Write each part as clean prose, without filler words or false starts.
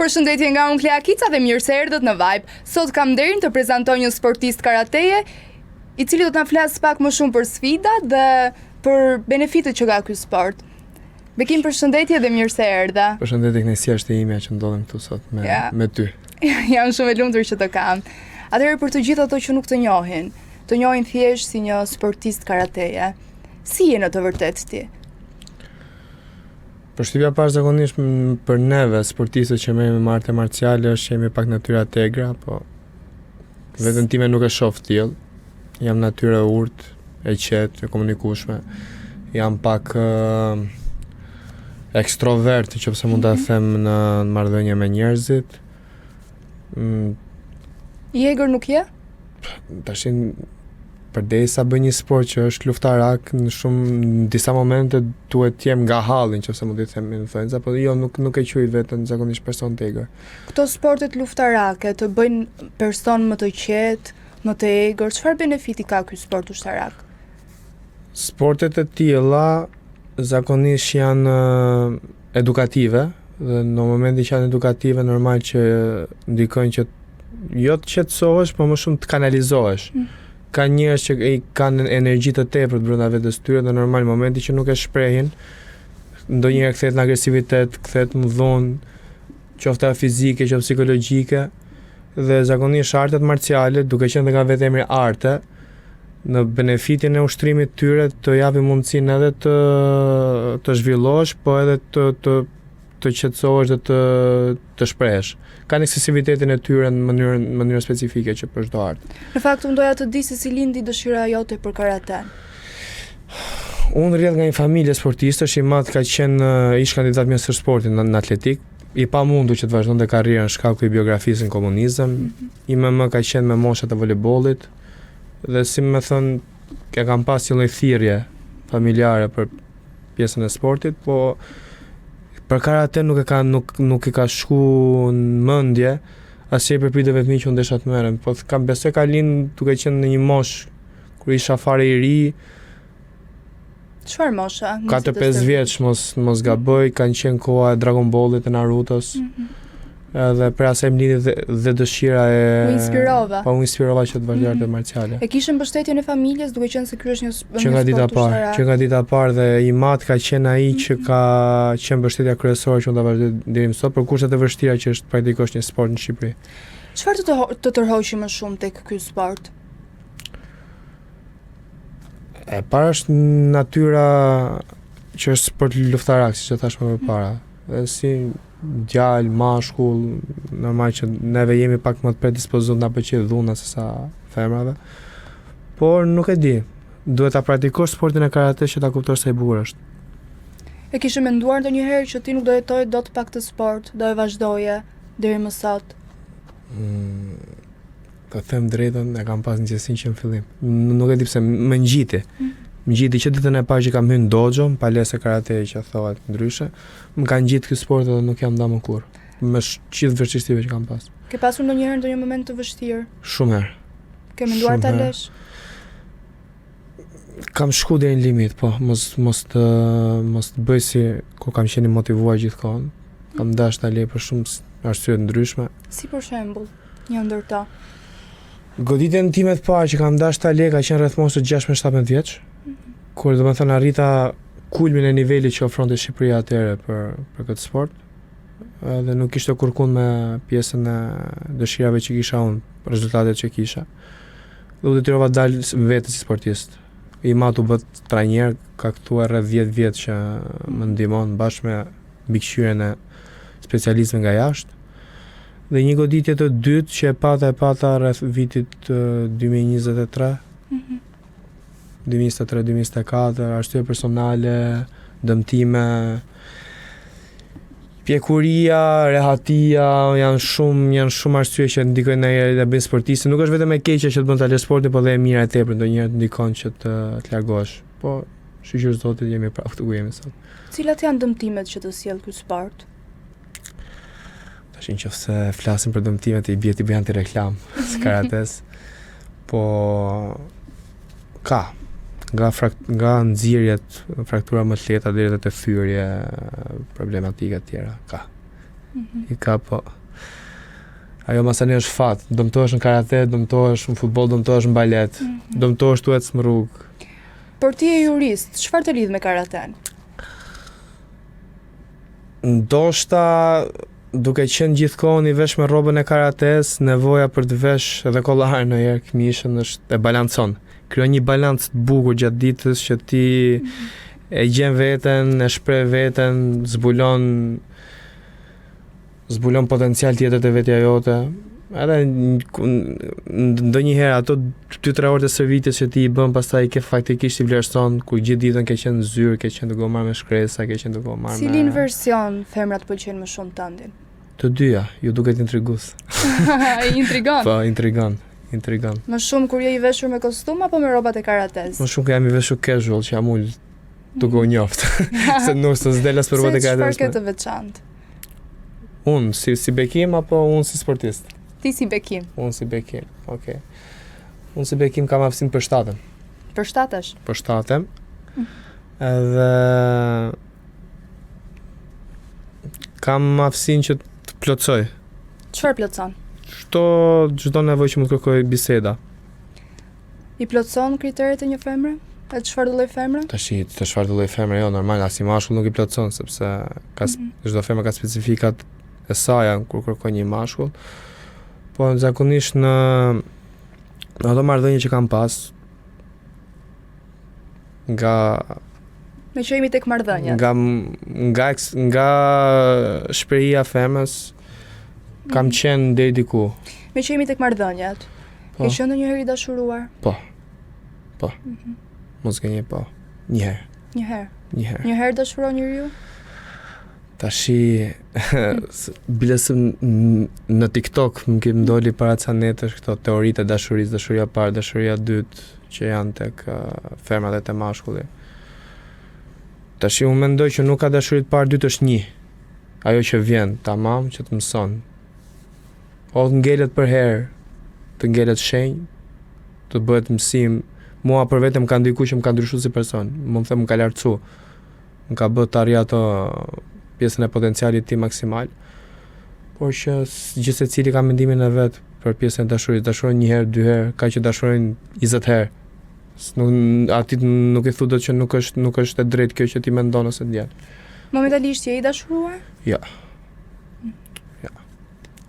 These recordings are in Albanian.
Përshëndetje nga unë Klea Kica dhe mirë se erdhët në Vibe. Sot kam nderin të prezantoj një sportist karateje, i cili do të na flasë pak më shumë për sfidat dhe për benefitet që ka ky sport. Bekim, përshëndetje dhe mirë se erdhe. Përshëndetje, kënaqësia është e imja që ndodhem këtu sot me ja. me ty. Jam shumë e lumtur që të kam. Atëherë për të gjithë ato që nuk të njohin, të njohin thjesht si një sportist karateje. Si je në të vërtetë ti? Përshtypja e parë zakonisht për neve sportistët që merremi me arte marciale është që jemi pak natyra të egra, po veten time nuk e shoh të tillë. Jam natyrë e urtë, e qetë, e komunikueshme. Jam pak uh, ekstrovert, nëse mund ta mhm. them në, në marrëdhënie me njerëzit. Mm. I egër nuk je? Tash përderisa bëj një sport që është luftarak në shumë në disa momente duhet të jem nga halli nëse mund të them në thonjëza, po jo nuk nuk e quaj veten zakonisht person të egër. Këto sportet luftarake të bëjnë person më të qetë, më të egër, çfarë benefiti ka ky sport ushtarak? Sportet e tilla zakonisht janë edukative dhe në momentin që janë edukative normal që ndikojnë që jo të qetësohesh, po më shumë të kanalizohesh. Mm. Ka njerëz që i kanë energji të tepërt brenda vetes tyre dhe normal momenti që nuk e shprehin, ndonjëherë kthehet në agresivitet, kthehet në dhunë, qoftë ajo fizike, qoftë psikologjike dhe zakonisht artet marciale, duke qenë dhe nga vetë emri arte, në benefitin e ushtrimit të tyre të japin mundësinë edhe të të zhvillohesh, po edhe të të të qetësohesh dhe të të shprehesh. Kanë ekspresivitetin e tyre në mënyrën në mënyrë specifike që për çdo art. Në fakt unë doja të di se si lindi dëshira jote për karate. Unë rrjedh nga një familje sportistësh, im atë ka qenë ish kandidat mjeshtër sporti në, në atletik, i pamundur që të vazhdonte karrierën shkaku i biografisë në komunizëm. Mm -hmm. Ime më ka qenë me moshat e volejbollit dhe si me thënë e kam pas një lloj thirrje familjare për pjesën e sportit, po për karate nuk e ka nuk nuk i ka shku në mendje asnjë prej prindërve të mi që unë desha të merrem, po kam besoj ka lind duke qenë në një moshë kur isha fare i ri, Çfarë mosha? 4-5 vjeç, mos mos gaboj, kanë qenë koha e Dragon Ballit e Narutos. Mm -hmm. Edhe prej asaj më lindi dhe, dhe dëshira e U inspirova. Po u inspirova që të vazhdoj mm -hmm. artet marciale. E kishe mbështetjen e familjes duke qenë se ky është një që nga dita e parë, që nga dita e parë dhe im atë ka qenë ai mm -hmm. që mhm. ka qenë mbështetja kryesore që unë ta vazhdoj deri më sot për kushtet e vështira që është praktikisht një sport në Shqipëri. Çfarë të të tërhoqi më shumë tek ky sport? E para është natyra që është sport luftarak, siç e thashë më përpara. Dhe si djalë, mashkull, normal që neve jemi pak më të predispozuar na pëlqen dhuna se sa femrave. Por nuk e di. Duhet ta praktikosh sportin e karates që ta kuptosh sa i bukur është. E kishe menduar ndonjëherë që ti nuk do jetoje dot pa këtë sport, do e vazhdoje deri më sot? Mm, Të them drejtën, e kam pas ndjesinë që në fillim. Nuk e di pse më ngjiti. Mm. Më ngjiti që ditën e parë që kam hyrë në dojo, në palestër karate që thuhet ndryshe, më ka ngjit ky sport dhe nuk jam nda më kurrë. Me gjithë vështirësive që kam pas. Ke pasur ndonjëherë ndonjë moment të vështirë? Shumë herë. Ke menduar ta lësh? Kam shku deri në limit, po, mos mos të mos të bëj si kur kam qenë i motivuar gjithkohën. Kam dashur ta lë për shumë arsye të ndryshme. Si për shembull? Një ndër to. Goditjen time të parë që kam dashur ta lë ka qenë rreth moshës 16-17 vjeç. Mm -hmm. Kur domethënë arrita kulmin e nivelit që ofronte Shqipëria atëherë për për këtë sport. Edhe nuk ishte kurrkund me pjesën e dëshirave që kisha unë, rezultatet që kisha. Dhe u detyrova të dal vetë si sportist. Im atë u bë trajner, ka këtu e rreth 10 vjet që më ndihmon bashkë me mbikëqyrjen e specialistëve nga jashtë. Dhe një goditje të dytë që e pata e pata rreth vitit 2023. Mm -hmm. 2023-2024, arsye personale, dëmtime, pjekuria, rehatia, janë shumë janë shumë arsye që ndikojnë në e bëjnë sportistin. Nuk është vetëm e keqja që të bën ta lësh sportin, por dhe e mira e tepërt ndonjëherë të ndikon që të, të largohesh. Po shyqyr Zotit jemi prapë këtu ku jemi sot. Cilat janë dëmtimet që të sjell ky sport? Tash në qoftë se flasim për dëmtimet i bie t'i bëj antireklamë së karates. Po ka nga frakt, nga nxirjet, fraktura më të lehta deri te thyerje problematike të tjera, ka. Mm -hmm. I ka po. Ajo masanej është fat, dëmtohesh në karate, dëmtohesh në futboll, dëmtohesh në balet, mm -hmm. dëmtohesh tu ecë në rrugë. Por ti je jurist, çfarë të lidh me karaten? Ndoshta duke qenë gjithkohën i vesh me rrobën e karates, nevoja për të vesh edhe kollaren ndonjëherë këmishën është e balancon. Krijon një balancë të bukur gjatë ditës që ti mm -hmm. e gjen veten, e shpreh veten, zbulon zbulon potencial tjetër te vetja jote. Edhe ndonjëherë ato 2-3 orë të stërvitjes që ti i bën pastaj ke faktikisht i vlerëson kur gjithë ditën ke qenë në zyrë, ke qenë duke u marrë me shkresa, ke qenë duke u marrë me Cilin version femrat pëlqejnë më shumë tëndin? Të dyja, ju duket intrigues. Intrigon. Po, intrigon, intrigon. Më shumë kur je i veshur me kostum apo me rrobat e karates? Më shumë kur jam i veshur casual, që jam ul duke u njoft. Se nuk se s'del as për rrobat e karates. Çfarë ke të veçantë? Unë, si, si Bekim apo unë si sportist? Ti si Bekim. Unë si Bekim, okej. Okay. Unë si Bekim kam aftësinë të përshtatem. Përshtatesh? Përshtatem. Mm. Edhe kam aftësinë që të plotësoj. Çfarë plotëson? Çdo çdo nevojë që mund të kërkojë biseda. I plotëson kriteret e një femre? E çfarëdo lloj femre? Tashi, të çfarëdo lloj femre, jo, normal, asnjë mashkull nuk i plotëson sepse ka mm -hmm. çdo femër ka specifikat e saja kur kërkon një mashkull. Po zakonisht në në ato marrëdhënie që kam pas nga Meqë jemi tek marrëdhëniet. Nga nga nga shprehja e femrës kam mm -hmm. qenë deri diku. Meqë jemi tek marrëdhëniet. Po. Ke qenë ndonjëherë i dashuruar? Po. Po. Mm -hmm. Mos gënjej po. Një herë. Një herë. Një herë. Një herë dashuron njeriu? Tashi biles në TikTok më kem doli para ca netësh këto teoritë e dashurisë, dashuria e parë, dashuria e dytë që janë tek uh, femra dhe te mashkulli. Tashi unë mendoj që nuk ka dashuri të parë, dytë është një. Ajo që vjen, tamam, që të mëson. O të ngelet përherë, të ngelet shenjë, të bëhet mësim. Mua për vete më ka ndiku që më ka ndryshu si person. Mund të them më ka lartësu. Më ka bë të arrij ato pjesën e potencialit tim maksimal. Por që gjithsecili ka mendimin e vet për pjesën e dashurisë. Dashuron një herë, dy herë, ka që dashurojnë 20 herë. Nuk, atij nuk i thu dot që nuk është nuk është e drejtë kjo që ti mendon ose ndjen. Momentalisht je i dashuruar? Jo. Jo.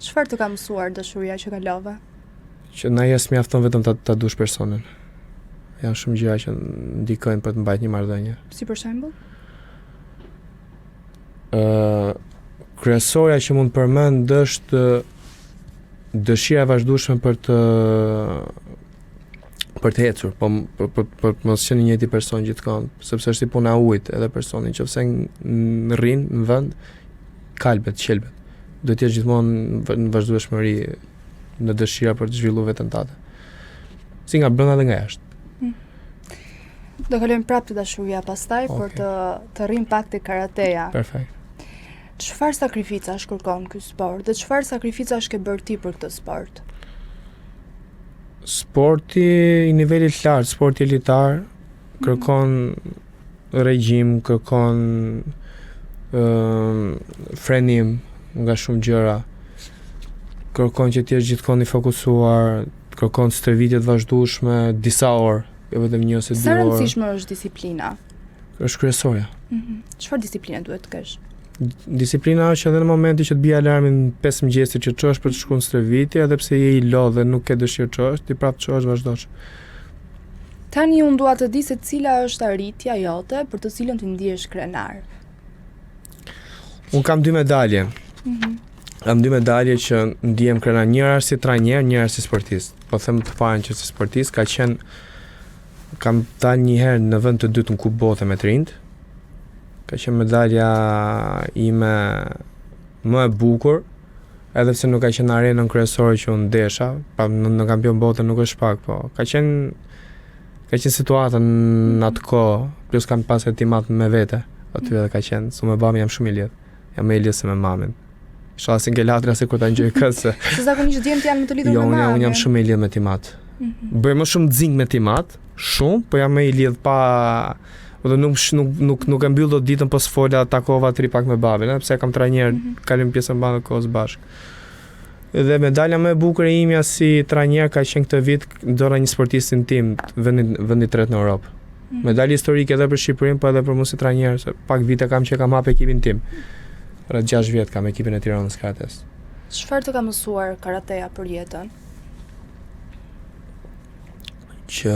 Çfarë të ka mësuar dashuria që kalove? Që në jetë s'mjafton vetëm ta ta dush personin. Janë shumë gjëra që ndikojnë për të mbajtur një marrëdhënie. Si për shembull? Ë uh, kryesorja që mund të përmend është dëshira e vazhdueshme për të për të ecur, po për për, për të mos qenë i njëjti person gjithkohë, sepse është si puna e ujit, edhe personi nëse rrin në vend kalbet, qelbet. Duhet të jesh gjithmonë në vazhdueshmëri në dëshira për të zhvilluar veten tënde. Si nga brenda dhe nga jashtë. Mm. Do kalojmë prapë te dashuria pastaj, okay. por të të rrim pak te karateja. Perfekt. Çfarë sakrificash kërkon ky sport dhe çfarë sakrificash ke bërë ti për këtë sport? Sporti i nivelit të lartë, sporti elitar kërkon regjim, kërkon ë frenim nga shumë gjëra. Kërkon që të jesh gjithkohë i fokusuar, kërkon stërvitje të vazhdueshme, disa orë, jo vetëm një ose dy orë. Sa e rëndësishme është disiplina? Është kryesorja. Mm -hmm. Çfarë disipline duhet të kesh? Disiplina është edhe në momentin që të bie alarmi në 5 mëngjesit që çohesh për të shkuar në stërvitje, edhe pse je i lodhur dhe nuk ke dëshirë të çohesh, ti prapë çohesh vazhdosh. Tani unë dua të di se cila është arritja jote për të cilën ti ndihesh krenar. Unë kam dy medalje. Mm -hmm. Kam dy medalje që ndihem krenar. Njëra është si trajner, njëra është si sportist. Po them të parën që si sportist ka qenë kam dalë një herë në vend të dytë në Kupë Bote me të rinjtë. Ka qenë medalja ime më e bukur, edhe pse nuk ka qenë në arenën kryesore që unë desha, pa në, në kampion bote nuk është pak, po ka qenë ka qenë situata në atë kohë, plus kam pas edhe tim atë me vete, aty edhe ka qenë, se me babin jam shumë i lidhur, jam më i lidhur se me mamin. Ishalla s'i ngel hatri se kur ta ngjoj këtë se. Se zakonisht djemtë janë më të lidhur jo, me mamin. Jo, unë jam shumë i lidhur me tim atë. Mm -hmm. Bëj më shumë xing me tim atë, shumë, po jam më i lidhur pa. Dhe nuk nuk nuk nuk e mbyll dot ditën po s'fola takova të rri pak me babin, edhe pse e kam trajner, mm -hmm. kalojmë pjesën më të kohës bashkë. Dhe medalja më e bukur e imja si trajner ka qenë këtë vit nxora një sportistin tim vendin vendi i tretë në Europë. Mm -hmm. Medalje historike edhe për Shqipërinë, po edhe për mua si trajner, se pak vite kam që kam hap ekipin tim. Rreth 6 vjet kam ekipin e Tiranës Karates. Çfarë të ka mësuar karateja për jetën? Që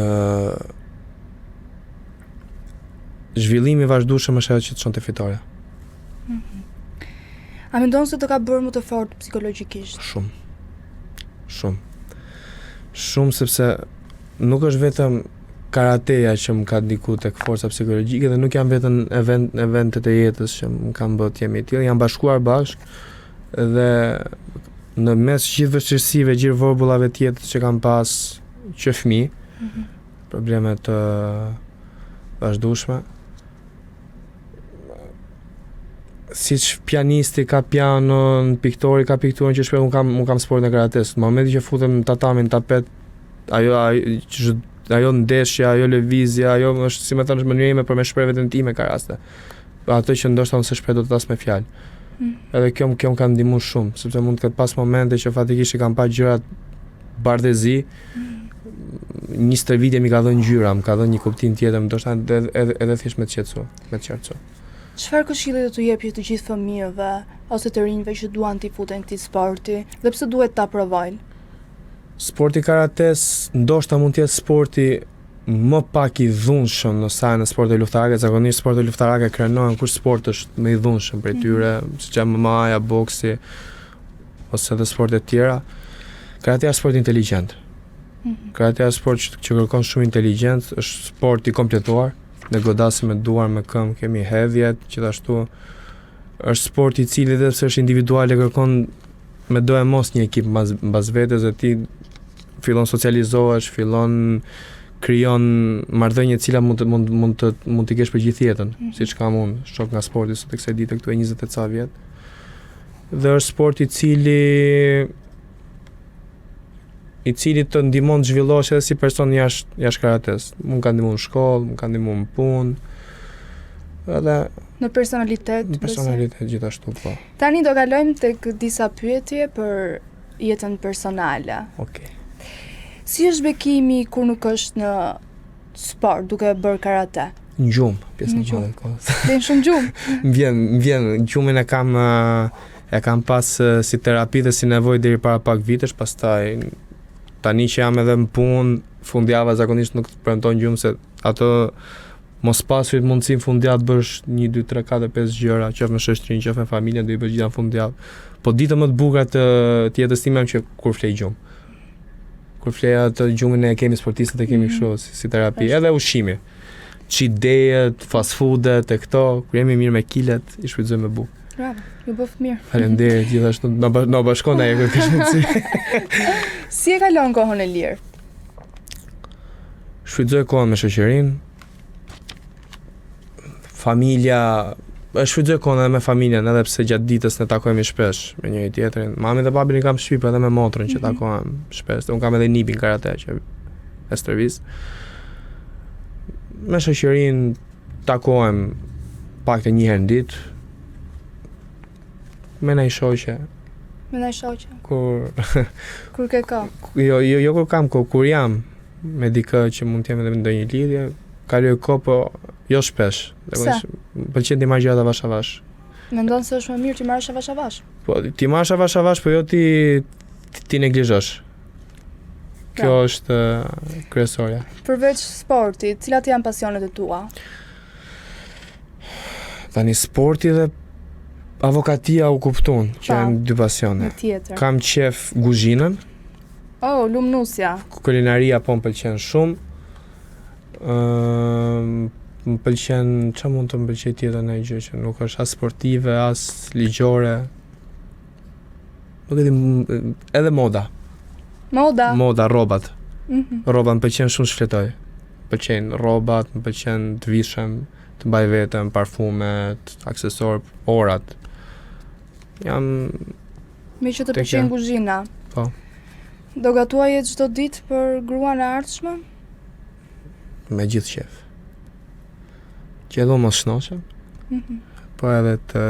zhvillimi i vazhdueshëm është ajo që të çon te fitorja. Mm -hmm. A mendon se të ka bërë më të fortë psikologjikisht? Shumë. Shumë. Shumë sepse nuk është vetëm karateja që më ka ndiku tek forca psikologjike dhe nuk janë vetëm event, eventet e jetës që më kanë bërë të jem i tillë, janë bashkuar bashkë dhe në mes gjithë vështirësive, gjithë vorbullave të jetës që kam pas që fëmijë, mm -hmm. probleme të vazhdueshme. Siç pianisti ka pianon, piktori ka pikturën që shpreh, unë kam unë kam sportin e karates. Në momentin që futem në tatami, në tapet, ajo ajo që ajo ndeshja, ajo lëvizja, ajo është si me thënë është mënyra ime për me shpreh veten time ka raste. Atë që ndoshta unë s'e shpreh dot as me fjalë. Mm. Edhe kjo kjo më ka ndihmuar shumë, sepse mund të ketë pas momente që faktikisht i kam pa gjërat bardhezi. Mm. Një stërvitje m'i ka dhënë ngjyra, më ka dhënë një kuptim tjetër, ndoshta edhe edhe, edhe thjesht me të qetësu, me të qartësu. Çfarë këshille do t'u jepje të gjithë fëmijëve ose të rinjve që duan t'i futen këtij sporti dhe pse duhet ta provojnë? Sporti i karates ndoshta mund të jetë sporti më pak i dhunshëm në sajë në sporte luftarake, zakonisht sporte luftarake krenohen kush sport është më i dhunshëm prej mhm. tyre, mm -hmm. siç janë MMA-ja, boksi ose edhe sporte të tjera. Karateja është sport inteligjent. Mm -hmm. Karateja është sport që, që kërkon shumë inteligjencë, është sport i kompletuar. Ne godasim me duar, me këmbë, kemi hedhjet, gjithashtu është sport i cili edhe pse është individual e kërkon me doemos një ekip mbas mbas vetes dhe ti fillon socializohesh, fillon krijon marrëdhënie të cilat mund të mund mund të mund t'i kesh për gjithë jetën, mm -hmm. siç kam unë, shok nga sporti sot e kësaj dite këtu e 20 e ca vjet. Dhe është sport i cili i cili të ndihmon të zhvillohesh edhe si person jashtë jashtë karates. Mu m'ka ndihmuar në shkollë, më ka ndihmuar në punë. Edhe në personalitet, në personalitet gjithashtu po. Tani do kalojmë tek disa pyetje për jetën personale. Okej. Okay. Si është Bekimi kur nuk është në sport duke bërë karate? Në gjumë, pjesën e madhe të kohës. Bën shumë gjumë. Më vjen, më vjen, gjumin e kam e kam pas si terapi dhe si nevojë deri para pak vitesh, pastaj tani që jam edhe në punë, fundjava zakonisht nuk të premton gjumë se ato Mos pasurit mundësi në fundjavë të bësh 1 2 3 4 5 gjëra, qoftë me shoqërinë, qoftë me familjen, do i bësh gjitha në fundjavë. Po ditët më të bukura të, të jetës time janë që kur flej gjumë. Kur flej atë gjumin e kemi sportistët e kemi mm -hmm. kështu si, si terapi, edhe ushqimi. Cheat day-et, fast food-et e këto, kur jemi mirë me kilet, i shfrytëzojmë me bukë. Bravo, ju bëftë mirë. Faleminderit gjithashtu, na na bashkon ai kur kesh mundësi. si e kalon kohën e lirë? Shfrytëzoj kohën me shoqërinë. Familja, e shfrytëzoj kohën edhe me familjen, edhe pse gjatë ditës ne takohemi shpesh me njëri tjetrin. Mamin dhe babin i kam në shtëpi, po edhe me motrën që mhm. takohem shpesh. Unë kam edhe nipin karate që e stërvis. Me shoqërinë takohem paktën një herë në ditë. Me naj shoqe. Me naj shoqe. Kur kur ke kohë. Jo, jo, jo kur kam kohë, kur jam me dikë që mund të jem edhe në ndonjë lidhje, kaloj kohë, po jo shpesh. Pse? Më pëlqen t'i marr gjërat avash avash. Mendon se është më mirë t'i marrësh avash avash? Po, t'i marrësh avash avash, po jo t'i t'i neglizhosh. Kjo pra. është kryesorja. Përveç sportit, cilat janë pasionet e tua? Tani sporti dhe avokatia u kuptun, që janë dy pasione. Kam qef guzhinën. Oh, lum nusja. Kulinaria po më pëlqen shumë. Ëm më pëlqen, çfarë mund të më pëlqej tjetër ndonjë gjë që nuk është as sportive, as ligjore. Nuk e di, edhe moda. Moda. Moda, rrobat. Mm -hmm. Rrobat më pëlqen shumë shfletoj. Më pëlqejnë rrobat, më pëlqen të vishem, të mbaj veten, parfumet, aksesorë, orat. Jam Meqë të pëlqen kuzhina. Po. Do gatuaje çdo ditë për gruan e ardhshme? Me gjithë qejf. Që edhe unë mos shnoshem. Mm -hmm. Po edhe të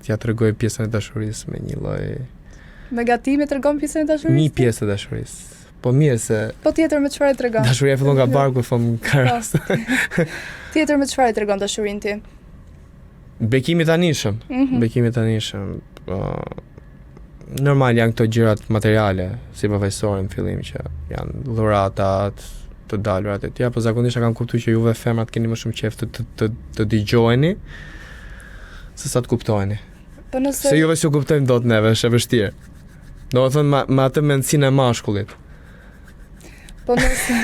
t'ja tregoj pjesën e dashurisë me një lloj Me gatime tregon pjesën e dashurisë? Një pjesë të dashurisë. Po mirë se Po tjetër me çfarë e tregon? Dashuria fillon nga barku, thon ka po. rast. Tjetër me çfarë e tregon dashurinë ti? Bekimi i tanishëm. Mm -hmm. Bekimi i tanishëm. Po normal janë këto gjërat materiale, sipërfaqësore në fillim që janë dhuratat, të dalurat e tjera, po zakonisht e kam kuptuar që juve femrat keni më shumë qejf të të të, të dëgjoheni se sa të kuptoheni. Po nëse Se juve s'ju kuptojmë dot neve, është e vështirë. Domethënë me, me atë mendësinë e mashkullit. Po nëse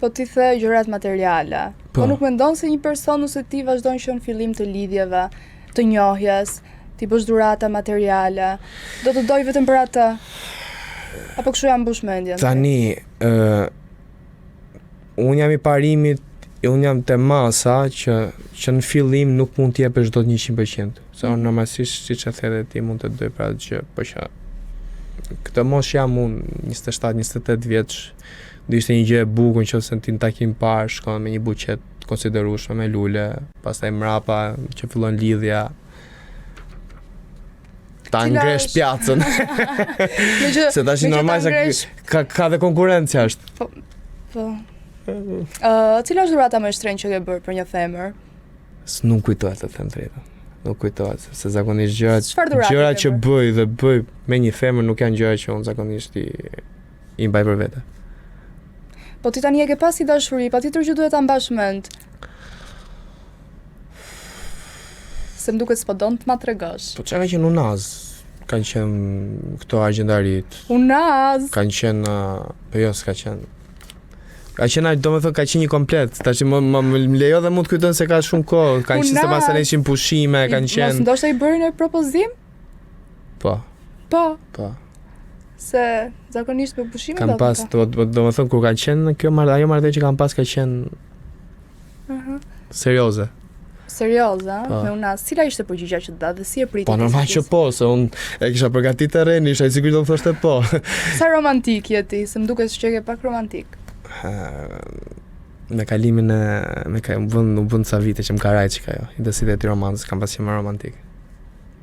Po ti the gjërat materiale. Po. po nuk mendon se një person ose ti vazhdon që në fillim të lidhjeve, të njohjes, t'i bësh dhurata materiale, do të dojë vetëm për atë. Apo kështu ja mbush mendjen. Tani, ë unë jam i parimit, unë jam te masa që që në fillim nuk mund të jepësh dot 100%. Se mm. normalisht siç e the edhe ti mund të doj për atë gjë, po që këtë moshë jam unë 27, 28 vjeç, do ishte një gjë e bukur nëse ti në takim parë shkon me një buqetë të konsiderueshme me lule, pastaj mrapa që fillon lidhja ta ngresh pjacën. se tash normal se ngresh... ka ka dhe konkurrencë jashtë. Po. Po. Ë, uh, cila është dhurata më e shtrenjtë që ke bërë për një femër? Nuk kujtohet të them drejtën. Nuk kujtohet sepse zakonisht gjërat gjërat që bëj dhe bëj me një femër nuk janë gjëra që unë zakonisht i i mbaj për vete. Po ti tani e ke pas si dashuri, patjetër që duhet ta mbash mend. Se më duket s'po don të ma tregosh. Po çka ka qenë unaz? Kanë qenë këto argjendarit. Unaz. Kanë qenë, po jo, s'ka qenë. Ka qenë, domethënë ka qenë një komplet. Tash më më, më lejo dhe mund të kujtoj se ka shumë kohë. Kanë qenë se pastaj ne ishim pushime, kanë qenë. Mos ndoshta i bëri një propozim? Po. Po. Po. Se zakonisht me pushime kam pas, do do do të thënë kur ka qenë kjo marrë, ajo marrëdhënie që kam pas ka qenë uh -huh. serioze. Serioze, po. me unaz. Cila ishte përgjigja që të dha dhe si e priti? Po normal që po, se unë e kisha përgatitur terrenin, isha i sigurt do të thoshte po. Sa romantik je ti, se më duket që je pak romantik. Me kalimin e me ka u bën u bën ca vite që më ka rajt çka jo. Intensiteti i romancës kam pas qenë më romantik.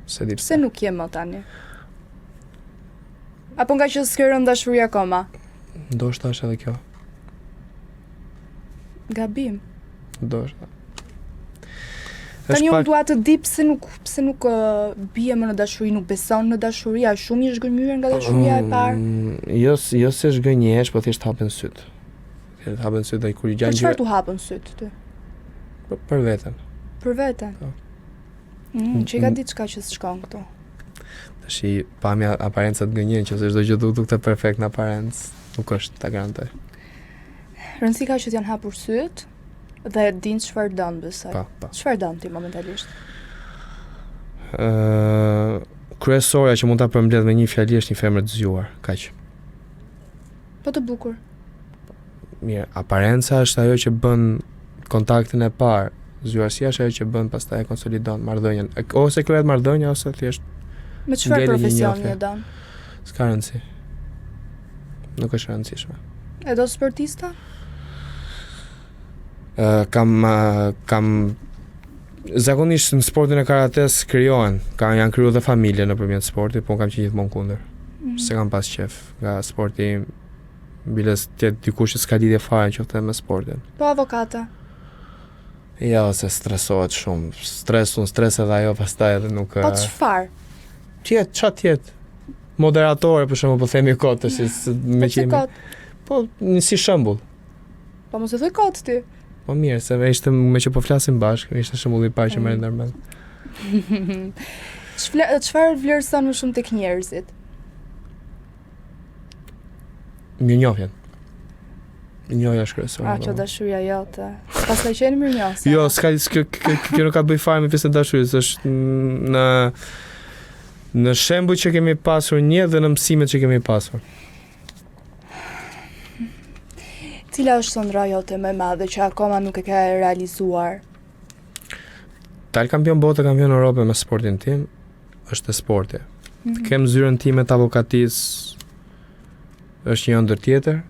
Se di pse. Pse nuk je më tani? Apo nga që s'ke rënë dashuri akoma? Ndoshta është edhe kjo. Gabim. Ndoshta. Tani unë dua të di pse nuk pse nuk uh, bie më në dashuri, nuk beson në dashuri, a shumë je zhgënjyer nga dashuria e parë? Mm, jo, jo se zhgënjehesh, po thjesht hapen sytë. Thjesht hapen sytë dhe kur i gjanë. Për çfarë t'u hapën sytë ty? Për, për veten. Për veten. Po. Mm, që ka diçka që s'shkon këtu. Tashi pamja aparenca të gënjen që se çdo gjë duket duket perfekt në aparencë, nuk është ta garantoj. Rëndësi ka që të janë hapur sytë dhe din çfarë don besoj. Pa, pa. Çfarë don ti momentalisht? Ë uh, kryesorja që mund ta përmbledh me një fjali është një femër të zgjuar, kaq. Po të bukur. Mirë, aparenca është ajo që bën kontaktin e parë. Zgjuarsia është ajo që bën pastaj e konsolidon marrëdhënien. Ose krijohet marrëdhënia ose thjesht Me çfarë profesioni e don? S'ka rëndësi. Nuk është e rëndësishme. E do sportista? Uh, kam uh, kam zakonisht në sportin e karates krijohen, kanë janë krijuar dhe familje nëpërmjet sportit, po unë kam qenë gjithmonë kundër. Mm -hmm. S'e kam pas qejf nga sporti im Biles të jetë dikush që s'ka lidhje fare qoftë edhe me sportin. Po avokate. Jo, se stresohet shumë. Stres, unë stres edhe ajo pastaj edhe nuk... Po çfarë? Tjetë, ça tjetë? Moderatore, për shembull, po themi kot, si, me po qemi... Kot? Po, një si shembull. Po mos e thuj kot ti. Po mirë, se me ishte me që po flasim bashkë, ishte shembulli i parë që më erdhi ndërmend. Çfarë vlerëson më shumë tek njerëzit? Mirënjohjen. Mirënjohja është kryesore. A, kjo dashuria jote. Paska qenë mirënjohëse. Jo, s'ka, kjo, kjo, kjo nuk ka të bëjë fare me pjesën e dashurisë, është në në shembuj që kemi pasur një dhe në mësimet që kemi pasur. Cila është ëndrra jote më e madhe që akoma nuk e ke realizuar? Dal kampion bote, kampion Europe me sportin tim, është te sporti. Mm -hmm. Të kem zyrën time të avokatisë është një ëndërr tjetër.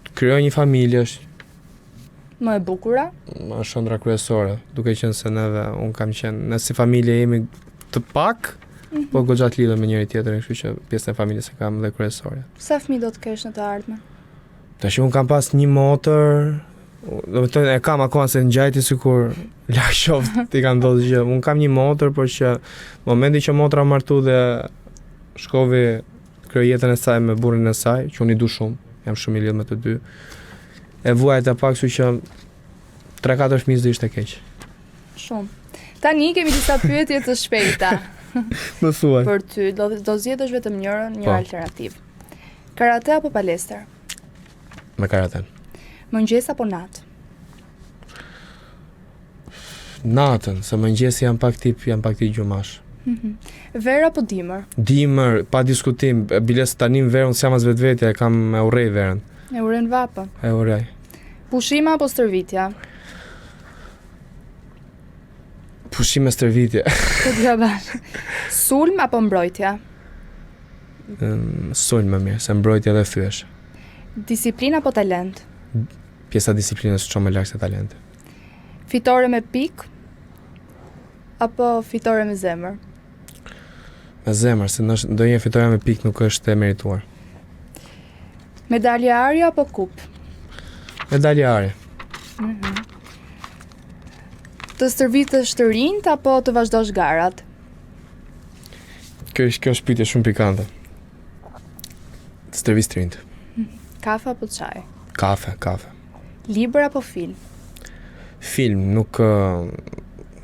Të krijoj një familje është. Më e bukura? Është ëndrra kryesore, duke qenë se neve un kam qenë, ne si familje jemi të pak, mm -hmm. po goxha të lidhur me njëri tjetrin, kështu që pjesën e familjes e kam dhe kryesore. Sa fëmijë do të kesh në të ardhmen? Tash un kam pas një motër, do të thënë e kam akoma se ngjajti sikur larg qoftë t'i ka ndodhur gjë. Un kam një motër, por që momenti që motra u martu dhe shkovi krijoi jetën e saj me burrin e saj, që unë i du shumë, jam shumë i lidhur me të dy. E vuajta pak, kështu që 3-4 fëmijë s'do ishte keq. Shumë. Tani kemi disa pyetje të shpejta. Më thuaj. Për ty, do do zgjedhësh vetëm njërën, një po. alternativë. Karate apo palestër? Me karaten. Mëngjes apo natë? Natën, se mëngjesi jam pak tip, jam pak tip gjumash. Mm -hmm. Verë apo dimër? Dimër, pa diskutim, biles tani në verë unë s'jam as vetvetja, e kam e urrej verën. E urren vapën. E urrej. Pushime apo stërvitja? Pushime stërvitje. Po të bashkë. Sulm apo mbrojtja? Mm, sulm më mirë, se mbrojtja dhe thyesh. Disiplinë apo talent? Pjesa e disiplinës çon më larg se talenti. Fitore me pikë apo fitore me zemër? Me zemër, se ndonjëherë fitorja me pikë nuk është e merituar. Medalje ari apo kupë? Medalje ari. Mm -hmm. Të stërvitësh të rinjtë apo të vazhdosh garat? Kjo është kjo është pyetje shumë pikante. Të stërvis të rinjtë. Kafe apo çaj? Kafe, kafe. Libër apo film? Film, nuk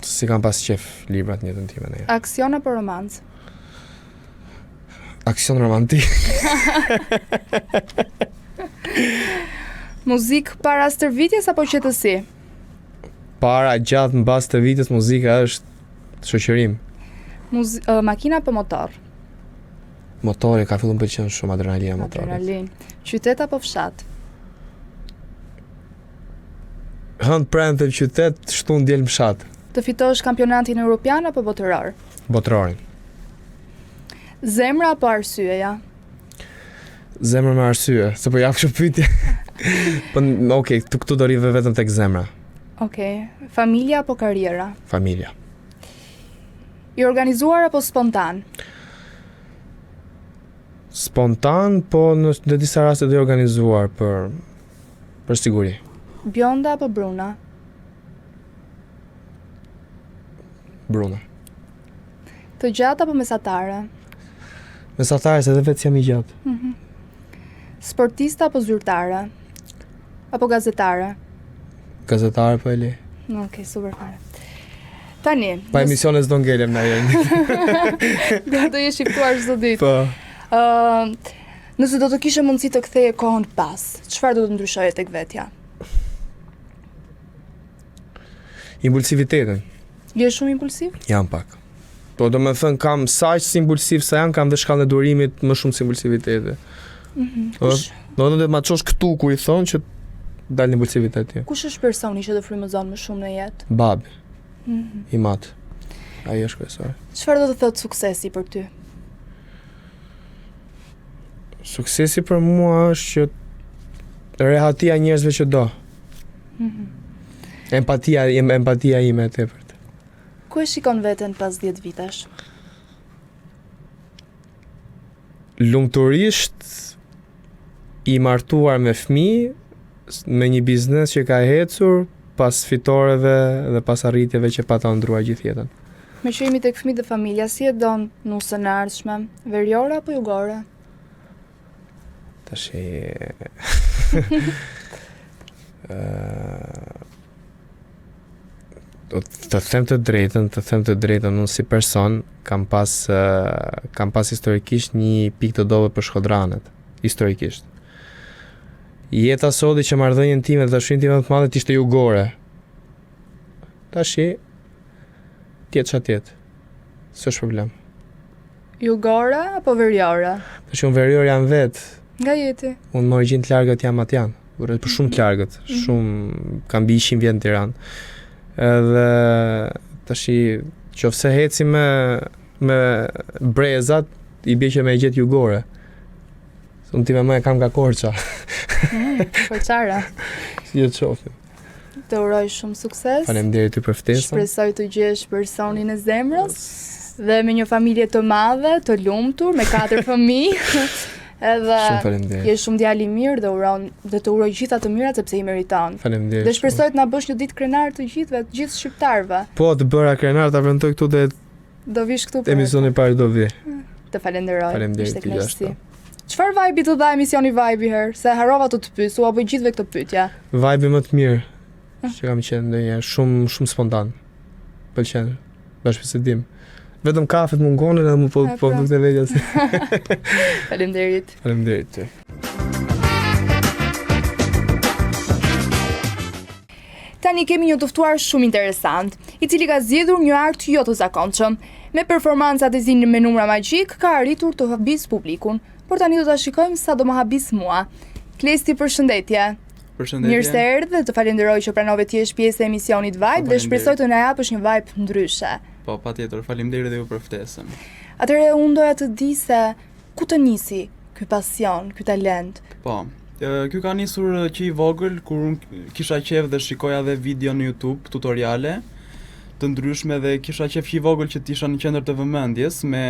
s'i kam pas qef librat në jetën time ndonjëherë. Aksion apo romancë? Aksion romantik. Muzikë para stërvitjes apo qetësi? Para, gjatë, mbas stërvitjes, muzika është shoqërim. Muzi uh, makina apo motor? Motori ka filluar më pëlqen shumë adrenalina e motorit. Adrenalinë. Qytet apo fshat? Hënë premte në qytet, shtunë diel në fshat. Të fitosh kampionatin europian apo botëror? Botërorin. Zemra apo arsyeja? Zemra me arsye, se po jap kështu pyetje. po okay, këtu këtu do rri vetëm tek zemra. Okej. Okay. Familja apo karriera? Familja. I organizuar apo spontan? Spontan, po në, në disa raste dhe i organizuar për për siguri. Bjonda apo bruna? Bruna. Të gjatë apo mesatare? Mesatare, se edhe vetë s'jam i gjatë. Mm -hmm. Sportiste apo zyrtare? Apo gazetare? Gazetare po e le. Okej, okay, super fare. Tani, pa emisione s'do ngelem na jeni. Do të jesh i ftuar çdo ditë. Po. Ë, uh, nëse do të kishe mundësi të ktheje kohën pas, çfarë do të ndryshoje tek vetja? Impulsivitetin. Je shumë impulsiv? Jam pak. Po do me thënë kam sa aq impulsiv sa jam, kam dhe shkallën e durimit më shumë se impulsiviteti. Mm -hmm. Kush? Do të thotë ma çosh këtu ku i thonë që dal impulsiviteti. Kush është personi që të frymëzon më shumë në jetë? Babi. Mm -hmm. Im atë. Ai është kryesor. Çfarë do të thotë suksesi për ty? Suksesi për mua është që rehatia e njerëzve që do. Mm -hmm. Empatia, empatia ime e tepërt. Ku e shikon veten pas 10 vitesh? Lumturisht i martuar me fëmijë, me një biznes që ka ecur pas fitoreve dhe pas arritjeve që pata ëndrruar gjithë jetën. Meqë jemi tek fëmijët dhe familja, si e don nusen e ardhshme? Veriore apo jugore? Tashi ë Do të them të drejtën, të them të drejtën, unë si person kam pas kam pas historikisht një pikë të dobët për shkodranët, historikisht. Jeta solli që marrëdhënien time dhe dashurinë time më të madhe të ishte jugore. Tashi të jetë ça të jetë. S'është problem. Jugore apo veriore? Tash unë verior jam vetë. Nga je ti? Unë me origjinë të largët jam matjan. Por për shumë të largët, mm -hmm. shumë kam mbi 100 vjet në Tiranë. Edhe tashi qofse eci me me brezat i bie që me e gjet jugore. Unë time më e kam nga Korça. Mm, Korçare. Si të shohim. Të uroj shumë sukses. Faleminderit ty për ftesën. Shpresoj të gjesh personin e zemrës dhe me një familje të madhe, të lumtur, me katër fëmijë. Edhe Shumë faleminderit. je shumë djalë i mirë dhe uron dhe të uroj gjitha të mirat sepse i meriton. Faleminderit. Dhe shpresoj të na bësh një ditë krenar të gjithëve, të gjithë shqiptarëve. Po, të bëra krenar, ta premtoj këtu dhe Do vish këtu për emisioni i parë do vi. Të falenderoj. Faleminderit Ishte ty kënaqësi. gjithashtu. Çfarë vibe të dha emisioni Vibe herë? Se harrova të të pyes, ua bëj gjithëve këtë pyetje. Vibe më të mirë që kam qenë ndonjëherë, shumë shumë spontan. Pëlqen bashkëbisedim. Vetëm kafet mungonin edhe më po E, po pra. dukte vetja si. Faleminderit. Faleminderit ty. Tani kemi një të ftuar shumë interesant, i cili ka zgjedhur një art jo të zakonshëm. Me performancat e tij me numra magjik ka arritur të habis publikun, por tani do ta shikojmë sa do më habis mua. Klesti, përshëndetje. Përshëndetje. Mirë se erdhe dhe të falenderoj që pranove të jesh pjesë e emisionit Vibe dhe Faleminderit. shpresoj të na japësh një vibe ndryshe. Po, patjetër, faleminderit edhe ju për ftesën. Atëherë unë doja të di se ku të nisi ky pasion, ky talent. Po, ë, ky ka nisur ë, që i vogël kur unë kisha qef dhe shikoja edhe video në YouTube, tutoriale të ndryshme dhe kisha qef që i vogël që të isha në qendër të vëmendjes me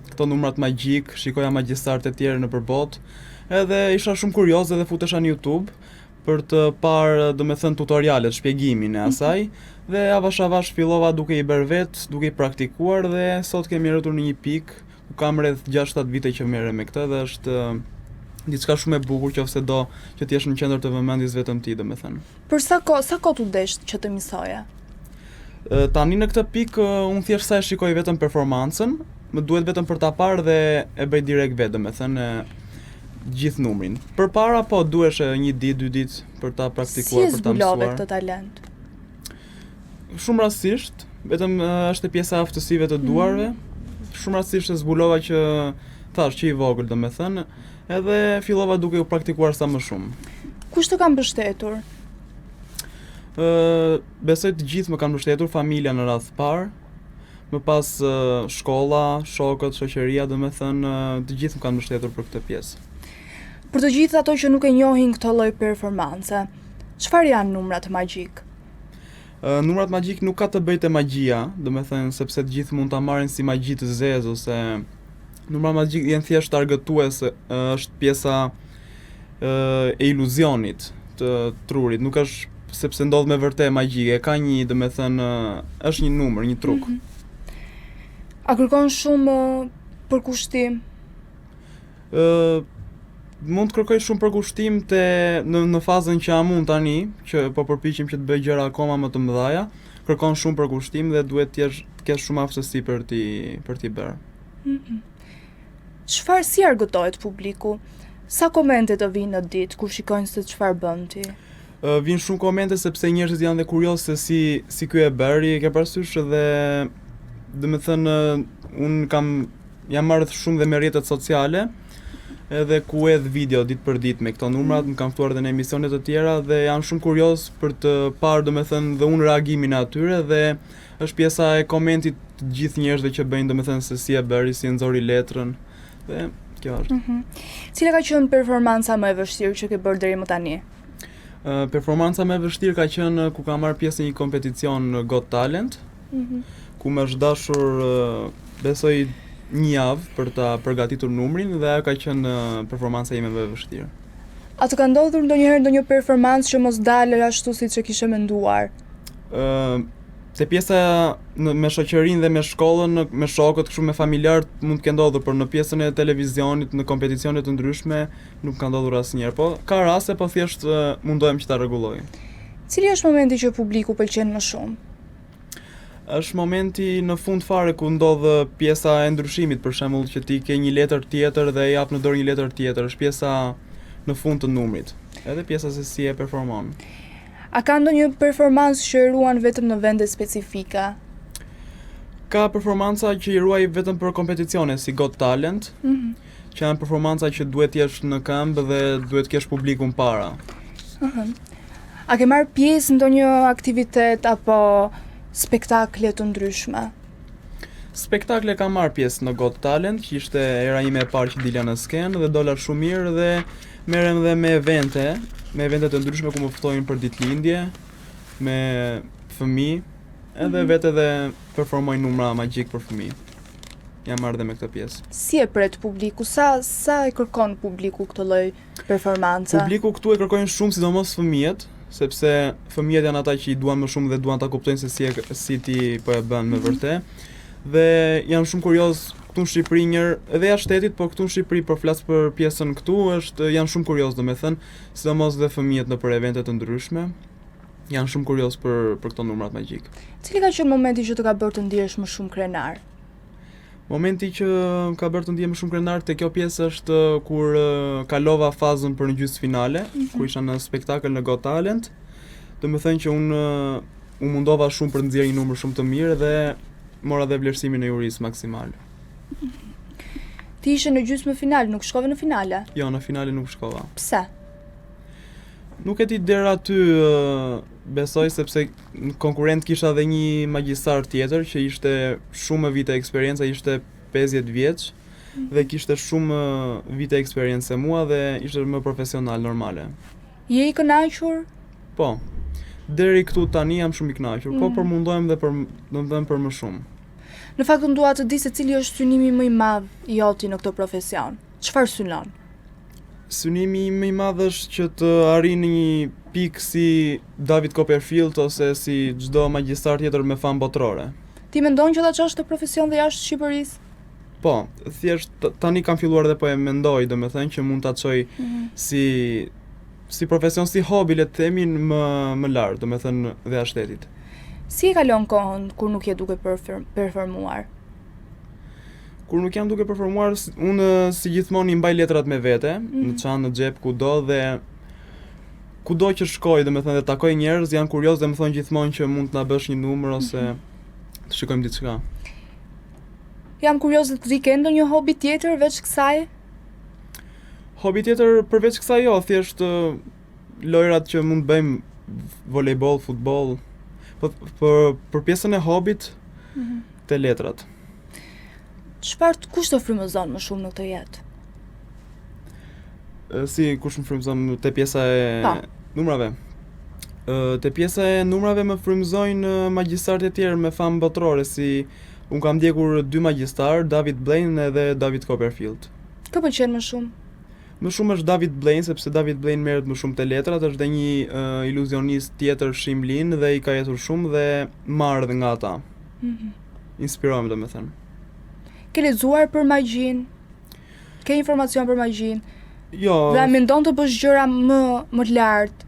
këto numrat magjik, shikoja magjistarët e tjerë nëpër botë. Edhe isha shumë kurioz edhe futesha në YouTube për të parë, domethënë tutorialet, shpjegimin e asaj dhe avash avash fillova duke i bërë vet, duke i praktikuar dhe sot kemi arritur në një pikë ku kam rreth 6-7 vite që merrem me këtë dhe është ë, diçka shumë e bukur qofse do që të jesh në qendër të vëmendjes vetëm ti, domethënë. Për sa kohë, sa kohë t'u desh që të mësoje? Ë, Tani në këtë pikë ë, unë thjesht sa e shikoj vetëm performancën, më duhet vetëm për ta parë dhe e bëj direkt vetë, domethënë ë, gjithë numrin. Përpara po duhesh ë, një ditë, dy ditë për ta Si praktikuar, e për ta zbulove mësuar. këtë talent? Shumë rastësisht, vetëm ë, është e pjesa e aftësive të duarve. Shumë rastësisht e zbulova që thash që i vogël, domethënë, edhe fillova duke u praktikuar sa më shumë. Kush të ka mbështetur? Ë, besoj të gjithë më kanë mbështetur, familja në radhë të parë, më pas ë, shkolla, shokët, shoqëria, domethënë ë, të gjithë më kanë mbështetur për këtë pjesë. Për të gjithë ato që nuk e njohin këtë lloj performance, çfarë janë numrat magjik? Ë, numrat magjik nuk ka të bëjë te magjia, domethënë sepse të gjithë mund ta marrin si magji të zezë ose numrat magjik janë thjesht argëtues, ë, është pjesa ë, e iluzionit të trurit, nuk është sepse ndodh me vërtet magjike, ka një, domethënë, ë, është një numër, një truk. A kërkon shumë ë, përkushtim? Ë mund të kërkoj shumë përkushtim te në në fazën që jam unë tani, që po përpiqem që të bëj gjëra akoma më të mëdha, kërkon shumë përkushtim dhe duhet të jesh të kesh shumë aftësi për ti për t'i bërë. Çfarë si argëtohet publiku? Sa komente të vinë në ditë kur shikojnë se çfarë bën ti? Ë vijnë shumë komente sepse njerëzit janë dhe kurioz se si si ky e bëri, e ke parasysh dhe domethënë unë kam jam marrë shumë dhe me rrjetet sociale, edhe ku hedh video ditë për ditë me këto numrat, më kanë ftuar edhe në emisione të tjera dhe janë shumë kurioz për të parë domethënë dhe unë reagimin e atyre dhe është pjesa e komentit të gjithë njerëzve që bëjnë domethënë se si e bëri, si e nxori letrën dhe kjo është. Cila ka qenë performanca më e vështirë që ke bërë deri më tani? Ë, performanca më e vështirë ka qenë ë, ku kam marrë pjesë në një kompeticion ë, Got Talent, ku më është dashur ë, besoj një javë për ta përgatitur numrin dhe ajo ka qenë ë, performanca ime më e vështirë. A të ka ndodhur ndonjëherë ndonjë performancë që mos dalë ashtu siç e kishe menduar? Ë, te pjesa në, me shoqërinë dhe me shkollën, në- me shokët, kështu me familjarët mund të kenë ndodhur, por në pjesën e televizionit, në kompeticione të ndryshme nuk ka ndodhur asnjëherë. Po ka raste, po thjesht ë, mundohem që ta rregulloj. Cili është momenti që publiku pëlqen më shumë? Është momenti në fund fare ku ndodh ë, pjesa e ndryshimit, për shembull që ti ke një letër tjetër dhe e jap në dorë një letër tjetër, është pjesa në fund të numrit. Edhe pjesa se si e performon. A ka ndonjë performancë që e ruan vetëm në vende specifike? Ka performanca që i ruaj vetëm për kompeticione si Got Talent, Mhm. që janë performanca që duhet të jesh në këmbë dhe duhet të kesh publikun para. A ke marrë pjesë në ndonjë aktivitet apo spektakle të ndryshme? Spektakle kam marrë pjesë në Got Talent, që ishte era ime e parë që dilja në skenë dhe dola shumë mirë dhe merrem dhe me evente, me evente të ndryshme ku më ftojnë për ditëlindje. me fëmijë, edhe mm -hmm. vetë edhe performoj numra magjik për fëmijë. Jam marrë dhe me këtë pjesë. Si e pret publiku? Sa sa e kërkon publiku këtë lloj performance? Publiku këtu e kërkojnë shumë, sidomos fëmijët, sepse fëmijët janë ata që i duan më shumë dhe duan ta kuptojnë se si e, si ti po e bën me mm -hmm. vërtet. Dhe janë shumë kurioz këtu në Shqipëri njër, edhe jashtë shtetit, por këtu në Shqipëri po flas për pjesën këtu, është janë shumë kurioz, domethënë, sidomos dhe fëmijët nëpër evente të ndryshme janë shumë kurioz për për këto numrat magjik. Cili ka qenë momenti që të ka bërë të ndihesh më shumë krenar? Momenti që më ka bërë të ndihem më shumë krenar te kjo pjesë është kur kalova fazën për në gjysmëfinale, mm -hmm. kur isha në spektakël në Got Talent. Domethënë që unë u mundova shumë për të nxjerrë një numër shumë të mirë dhe mora dhe vlerësimin e jurisë maksimal. Ti ishe në gjysmëfinale, nuk shkove në finale? Jo, në finale nuk shkova. Pse? Nuk e di deri aty besoj sepse në konkurrent kisha dhe një magjistar tjetër që ishte shumë vite eksperiencë, ai ishte 50 vjeç mm. dhe kishte shumë vite eksperiencë se mua dhe ishte më profesional normale. Je i kënaqur? Po. Deri këtu tani jam shumë i kënaqur, po mm. po po mundohem dhe për, domethënë për më shumë. Në fakt unë dua të di se cili është synimi më i madh i joti në këtë profesion. Çfarë synon? Synimi im më i madh është që të arrij në një pikë si David Copperfield ose si çdo magjistar tjetër me famë botërore. Ti mendon që ta çosh këtë profesion dhe jashtë Shqipërisë? Po, thjesht tani kam filluar dhe po e mendoj, domethënë që mund ta çoj mm -hmm. si si profesion, si hobi le të themi më më lart, domethënë dhe jashtë shtetit. Si e kalon kohën kur nuk je duke performuar? Kur nuk jam duke performuar, unë si gjithmonë i mbaj letrat me vete, mm -hmm. në çantë, në xhep, kudo dhe kudo që shkoj, domethënë dhe takoj njerëz, janë kurioz dhe më thonë gjithmonë që mund të na bësh një numër ose mm -hmm. të shikojmë diçka. Jam kurioz të di ke ndonjë hobi tjetër veç kësaj? Hobi tjetër përveç kësaj jo, thjesht lojrat që mund të bëjmë volejboll, futboll. Po për për pjesën e hobit mm -hmm. te letrat. Çfarë kush të frymëzon më shumë në këtë jetë? Si kush më frymëzon te pjesa e pa. Po. numrave? Te pjesa e numrave më frymëzojnë magjistarët e tjerë me famë botërore si unë kam ndjekur dy magjistarë, David Blaine edhe David Copperfield. Kë pëlqen më shumë? Më shumë është David Blaine sepse David Blaine merret më shumë te letrat, është dhe një uh, iluzionist tjetër Shim Lin dhe i ka ecur shumë dhe marr dhe nga ata. Mm -hmm. Inspirohem domethënë. Ke lexuar për magjinë? Ke informacion për magjinë? Jo. Dhe mendon të bësh gjëra më më lart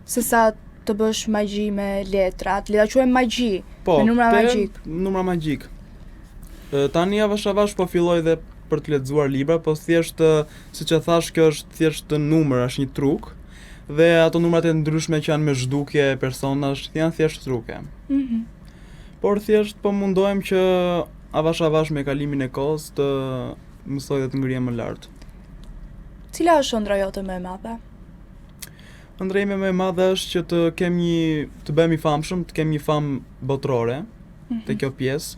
se sa të bësh magji me letrat. Le ta quajmë magji, po, me numra magjik. Numra magjik. Tani avash avash po filloj dhe për të lexuar libra, po thjesht siç e thash kjo është thjesht numër, është një truk dhe ato numrat e ndryshme që janë me zhdukje personash janë thjesht truke. Mhm. Mm Por thjesht po mundohem që avash avash me kalimin e kohës të mësoj dhe të ngrihem më lart. Cila është ëndrra jote më e madhe? Ëndrra ime më e madhe është që të kem një të bëhem i famshëm, të kem një famë botërore mm -hmm. te kjo pjesë.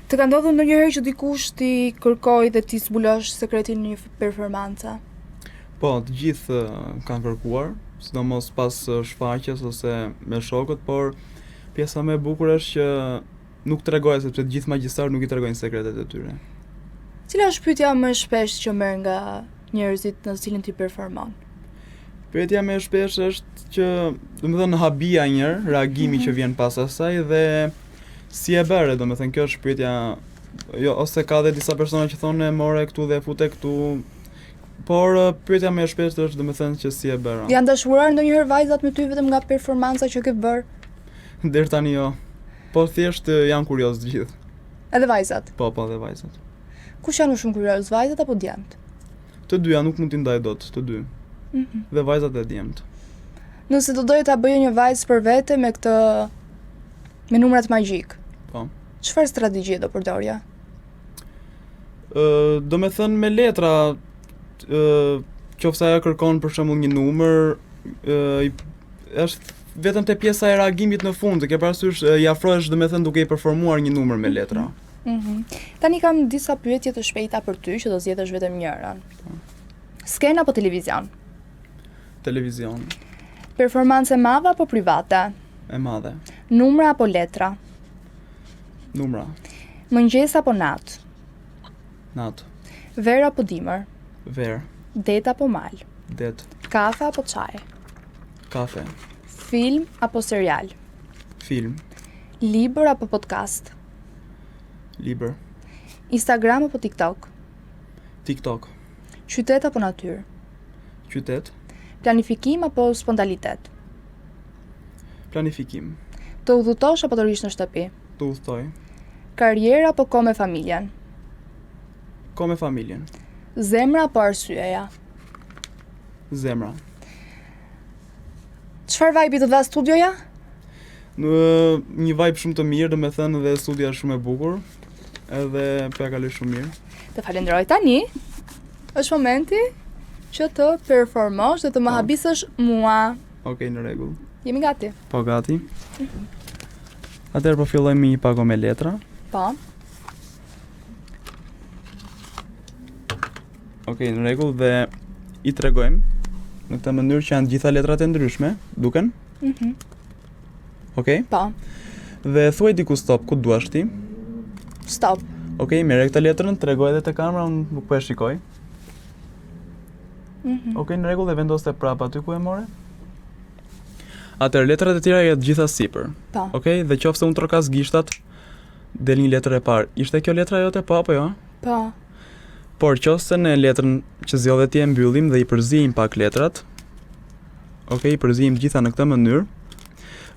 Të ka ndodhur ndonjëherë që dikush t'i kërkojë dhe t'i zbulosh sekretin e një performance? Po, të gjithë kanë kërkuar, sidomos pas shfaqjes ose me shokët, por pjesa më e bukur është që nuk tregoj sepse të gjithë magjistarët nuk i tregojnë sekretet e tyre. Cila është pyetja më e shpeshtë që merr nga njerëzit në të cilin ti performon? Pyetja më e shpeshtë është që, domethënë habia një herë, reagimi mm -hmm. që mhm. vjen pas asaj dhe si e bëre, domethënë kjo është pyetja jo ose ka dhe disa persona që thonë e more këtu dhe e fute këtu. Por pyetja më e shpeshtë është domethënë që si e bëra. Janë dashuruar ndonjëherë vajzat me ty vetëm nga performanca që ke bërë? Deri tani jo. Po thjesht janë kurioz të gjithë. Edhe vajzat? Po, po, edhe vajzat. Kush janë më shumë kurioz, vajzat apo djemtë? Të dyja nuk mund t'i ndaj dot, të dy. Mm -hmm. Dhe vajzat dhe djemtë. Nëse do doje ta bëje një vajzë për vete me këtë me numrat magjik. Po. Çfarë strategjie do përdorje? Ë, domethënë me letra, ë, qoftë se ajo kërkon për shembull një numër, ë, është vetëm te pjesa e reagimit në fund, ke parasysh i afrohesh domethënë duke i performuar një numër me letra. Mm -hmm. Tani kam disa pyetje të shpejta për ty që do zgjedhësh vetëm njërën. Po. Skenë apo televizion? Televizion. Performancë e madhe apo private? E madhe. Numra apo letra? Numra. Mëngjes apo natë? Natë. Verë apo dimër? Verë. Det apo mal? Det. Kafe apo çaj? Kafe. Film apo serial? Film. Libër apo podcast? Libër. Instagram apo TikTok? TikTok. Qytet apo natyrë? Qytet. Planifikim apo spontanitet? Planifikim. Të udhëtosh apo të rrish në shtëpi? Të udhëtoj. Karrierë apo kohë me familjen? Kohë me familjen. Zemra apo arsyeja? Zemra. Çfarë vibe të dha studioja? Në një vibe shumë të mirë, domethënë dhe studio është shumë e bukur. Edhe po ja kaloj shumë mirë. Të falenderoj tani. Është momenti që të performosh dhe të më Po. habisësh mua. Okej, në rregull. Jemi gati. Po gati. Atëherë po fillojmë me një pako me letra. Po. Okej, në rregull dhe i tregojmë në këtë mënyrë që janë gjitha letrat e ndryshme, duken? Mhm. Okej? Po. Dhe thuaj diku stop ku duash ti. Stop. Okej, merre këtë letrën, tregoj edhe te kamera, unë nuk po e shikoj. Mhm. Okej, në rregull dhe vendose prapë aty ku e more. Atëherë letrat e tjera janë të gjitha sipër. Po. Okej, dhe qofse unë trokas gishtat, del një letër e parë. Ishte kjo letra jote po apo jo? Po. Por qofse ne letrën që zgjodhe ti e mbyllim dhe i përziejmë pak letrat. Okej, i përziejmë të gjitha në këtë mënyrë.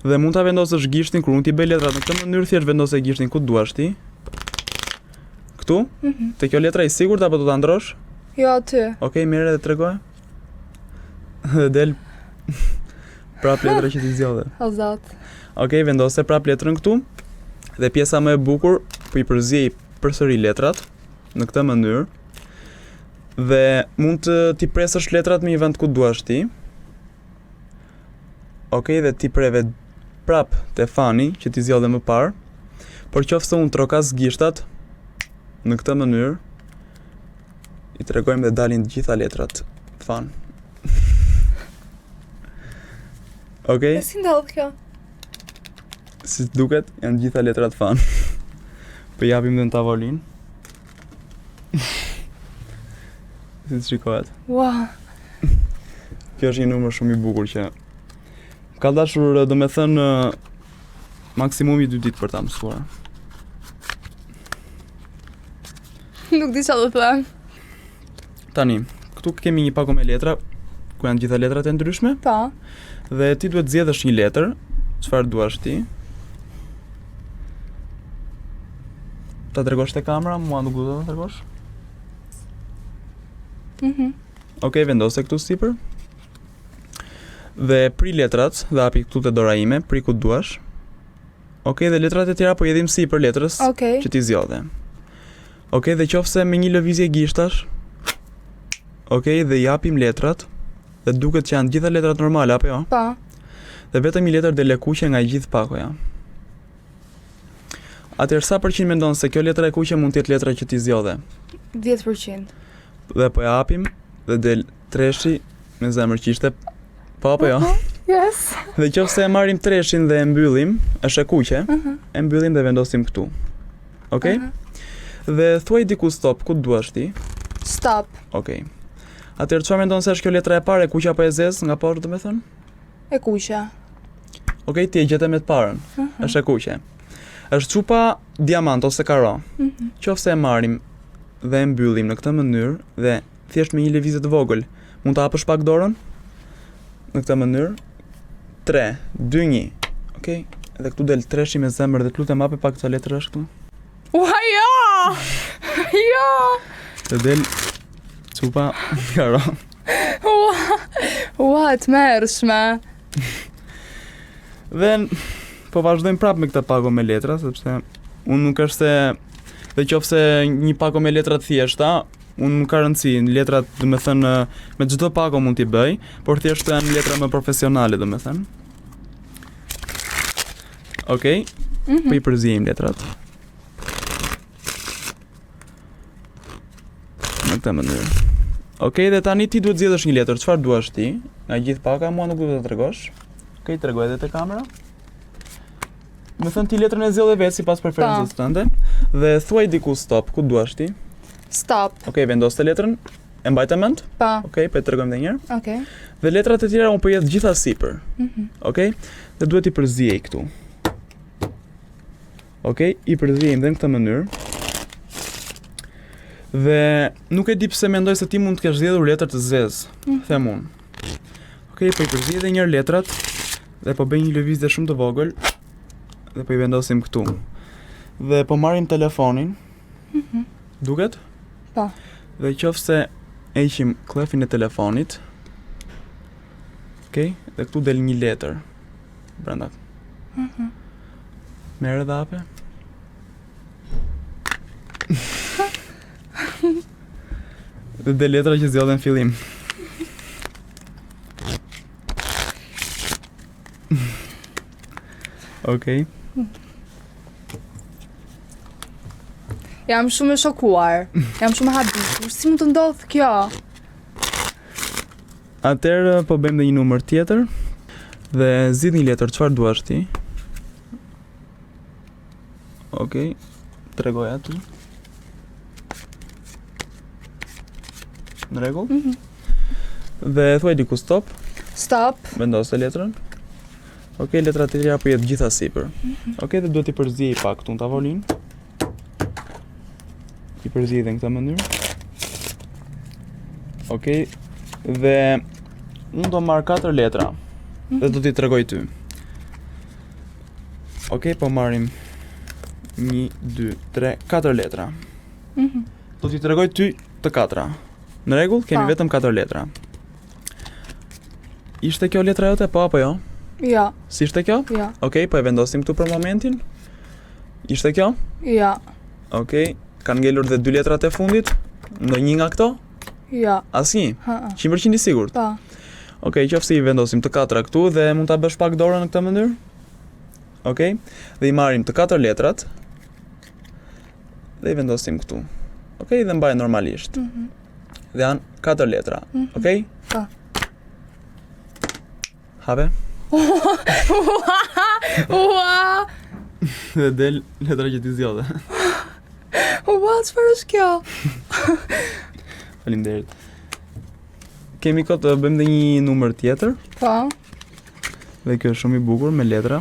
Dhe mund ta vendosësh gishtin kur unë t'i bëj letrat në këtë mënyrë, thjesht vendose gishtin ku duash ti. Këtu? Mhm. Te kjo letra i sigurt apo do ta ndrosh? Jo aty. Okej, merre dhe tregoje. Dhe del prap letra që ti zgjodhe. O zot. Okej, vendose prap letrën këtu. Dhe pjesa më e bukur, po i përziej përsëri letrat në këtë mënyrë. Dhe mund të ti presësh letrat në një vend ku duash ti. Okej, dhe ti preve prap te fani që ti zgjodhe më parë. Por qofse unë trokas gishtat në këtë mënyrë, i tregojmë dhe dalin të gjitha letrat fan. Okej? E si ndodh kjo? Si të duket, janë gjitha letrat fan. Po japim dhe në tavolinë. si të shikohet. Ua. Kjo është një numër shumë i bukur që më ka dashur, do me thënë, maksimumi 2 ditë për ta mësuar. Nuk di çfarë do të them. Tani, këtu kemi një pako me letra, ku janë gjitha letrat e ndryshme, Po. dhe ti duhet zgjedhësh një letër, çfarë duash ti. Ta tregosh te kamera, mua nuk do ta tregosh. Mhm. Okej, vendose këtu sipër. Dhe pri letrat dhe hapi këtu te dora ime, pri ku duash. Okej, dhe letrat e tjera po i hedhim sipër letrës Okej. që ti zgjodhe. Okej, dhe qofse me një lëvizje gishtash, okej, dhe japim letrat, dhe duket që janë gjitha letrat normale apo jo? Po. Dhe vetëm një letër del e kuqe nga e gjithë pakoja. Atëherë sa përqind mendon se kjo letra e kuqe mund të jetë letra që ti zgjodhe? 10%. Dhe po e hapim dhe del treshi me zemër që ishte po apo jo? Yes. Dhe qofse e marrim treshin dhe e mbyllim, është e kuqe, Mhm. e mbyllim dhe vendosim këtu. Okej? Aha. Dhe thuaj diku stop, ku duash ti? Stop. Okej. Atëherë çfarë mendon se është kjo letra e parë e kuqe apo e zezë nga poshtë domethënë? E kuqe. Okej, ti e gjete me të parën. Mhm. Është e kuqe. Është çupa diamant ose karo. Mhm. Qofse e marrim dhe e mbyllim në këtë mënyrë dhe thjesht me një lëvizje të vogël, mund ta hapësh pak dorën në këtë mënyrë. 3 2 1. Okej. Dhe këtu del treshi me zemër dhe të lutem hape pak këto letra këtu. Ua jo! Jo! Dhe del çupa karo. Ua! Ua, e tmerrshme. Dhe po vazhdojmë prapë me këtë pako me letra sepse unë nuk është se dhe qofse një pako me letra të thjeshta, unë nuk ka rëndësi, letrat, do me thënë, me çdo pako mund t'i bëj, por thjesht këto janë letra më profesionale, do me thënë. Okej, Mhm. po i përziejmë letrat. Në këtë mënyrë. Okej, dhe tani ti duhet zgjedhësh një letër. Çfarë duash ti? Nga gjithë paka mua nuk duhet ta tregosh. Okej, tregoj edhe te kamera. Me thënë ti letrën e zgjodhe vetë sipas preferencës Po. tënde dhe thuaj diku stop, ku duash ti? Stop. Okej, vendose letrën. E mbajte mend? Po. Okej, po e tregojmë edhe një herë. Okej. Dhe letrat e tjera unë po i hedh gjitha sipër. Mhm. Okej? Dhe duhet i përziej këtu. Okej, i përziejmë dhe në këtë mënyrë. Dhe nuk e di pse mendoj se ti mund të kesh zgjedhur letër të zezë, Mhm. them unë. Okej, po i përziej edhe një herë letrat dhe po bëj një lëvizje shumë të vogël dhe po i vendosim këtu. Dhe po marrim telefonin. Mhm. Duket? Po. Dhe qofse heqim kllefin e telefonit. Okej, dhe këtu del një letër brenda. Mhm. Merre dhe hape. Dhe del letra që zgjodhe në fillim. Okej. Jam shumë e shokuar. Jam shumë e habitur. Si mund të ndodhë kjo? Atëherë po bëjmë dhe një numër tjetër dhe zgjidh një letër, çfarë duash ti? Okej, tregoj aty. Në rregull? Mhm. Dhe thuaj diku stop, Stop. vendose letrën. Okej, letrat e tjera po jetë gjitha sipër. Okej, dhe duhet i përziej pak këtu në tavolinë. I përziej dhe në këtë mënyrë. Okej, dhe unë do marr katër letra dhe do t'i tregoj ty. Okej, po marrim 1 2 3 4 letra. Mhm. Do t'i tregoj ty të katra. Në rregull, kemi Po. vetëm katër letra. Ishte kjo letra jote po apo jo? Jo, Si ishte kjo? jo, Okej, po e vendosim këtu për momentin. Ishte kjo? jo, Okej, kanë ngelur dhe dy letrat e fundit. Ndonjë nga këto? jo. Asnjë. Hë, 100% i sigurt. Po. Okej, qofse i vendosim të katra këtu dhe mund ta bësh pak dorën në këtë mënyrë. Okej. Dhe i marrim të katër letrat dhe i vendosim këtu. Okej, dhe mbaj normalisht. Mhm. Dhe janë katër letra. Mhm. Okej? Po. Hape. Ua! Ua! Dhe del letra që ti zgjodhe. Ua, çfarë është kjo? Faleminderit. Kemi kohë të bëjmë dhe një numër tjetër. Po. Dhe kjo është shumë i bukur me letra.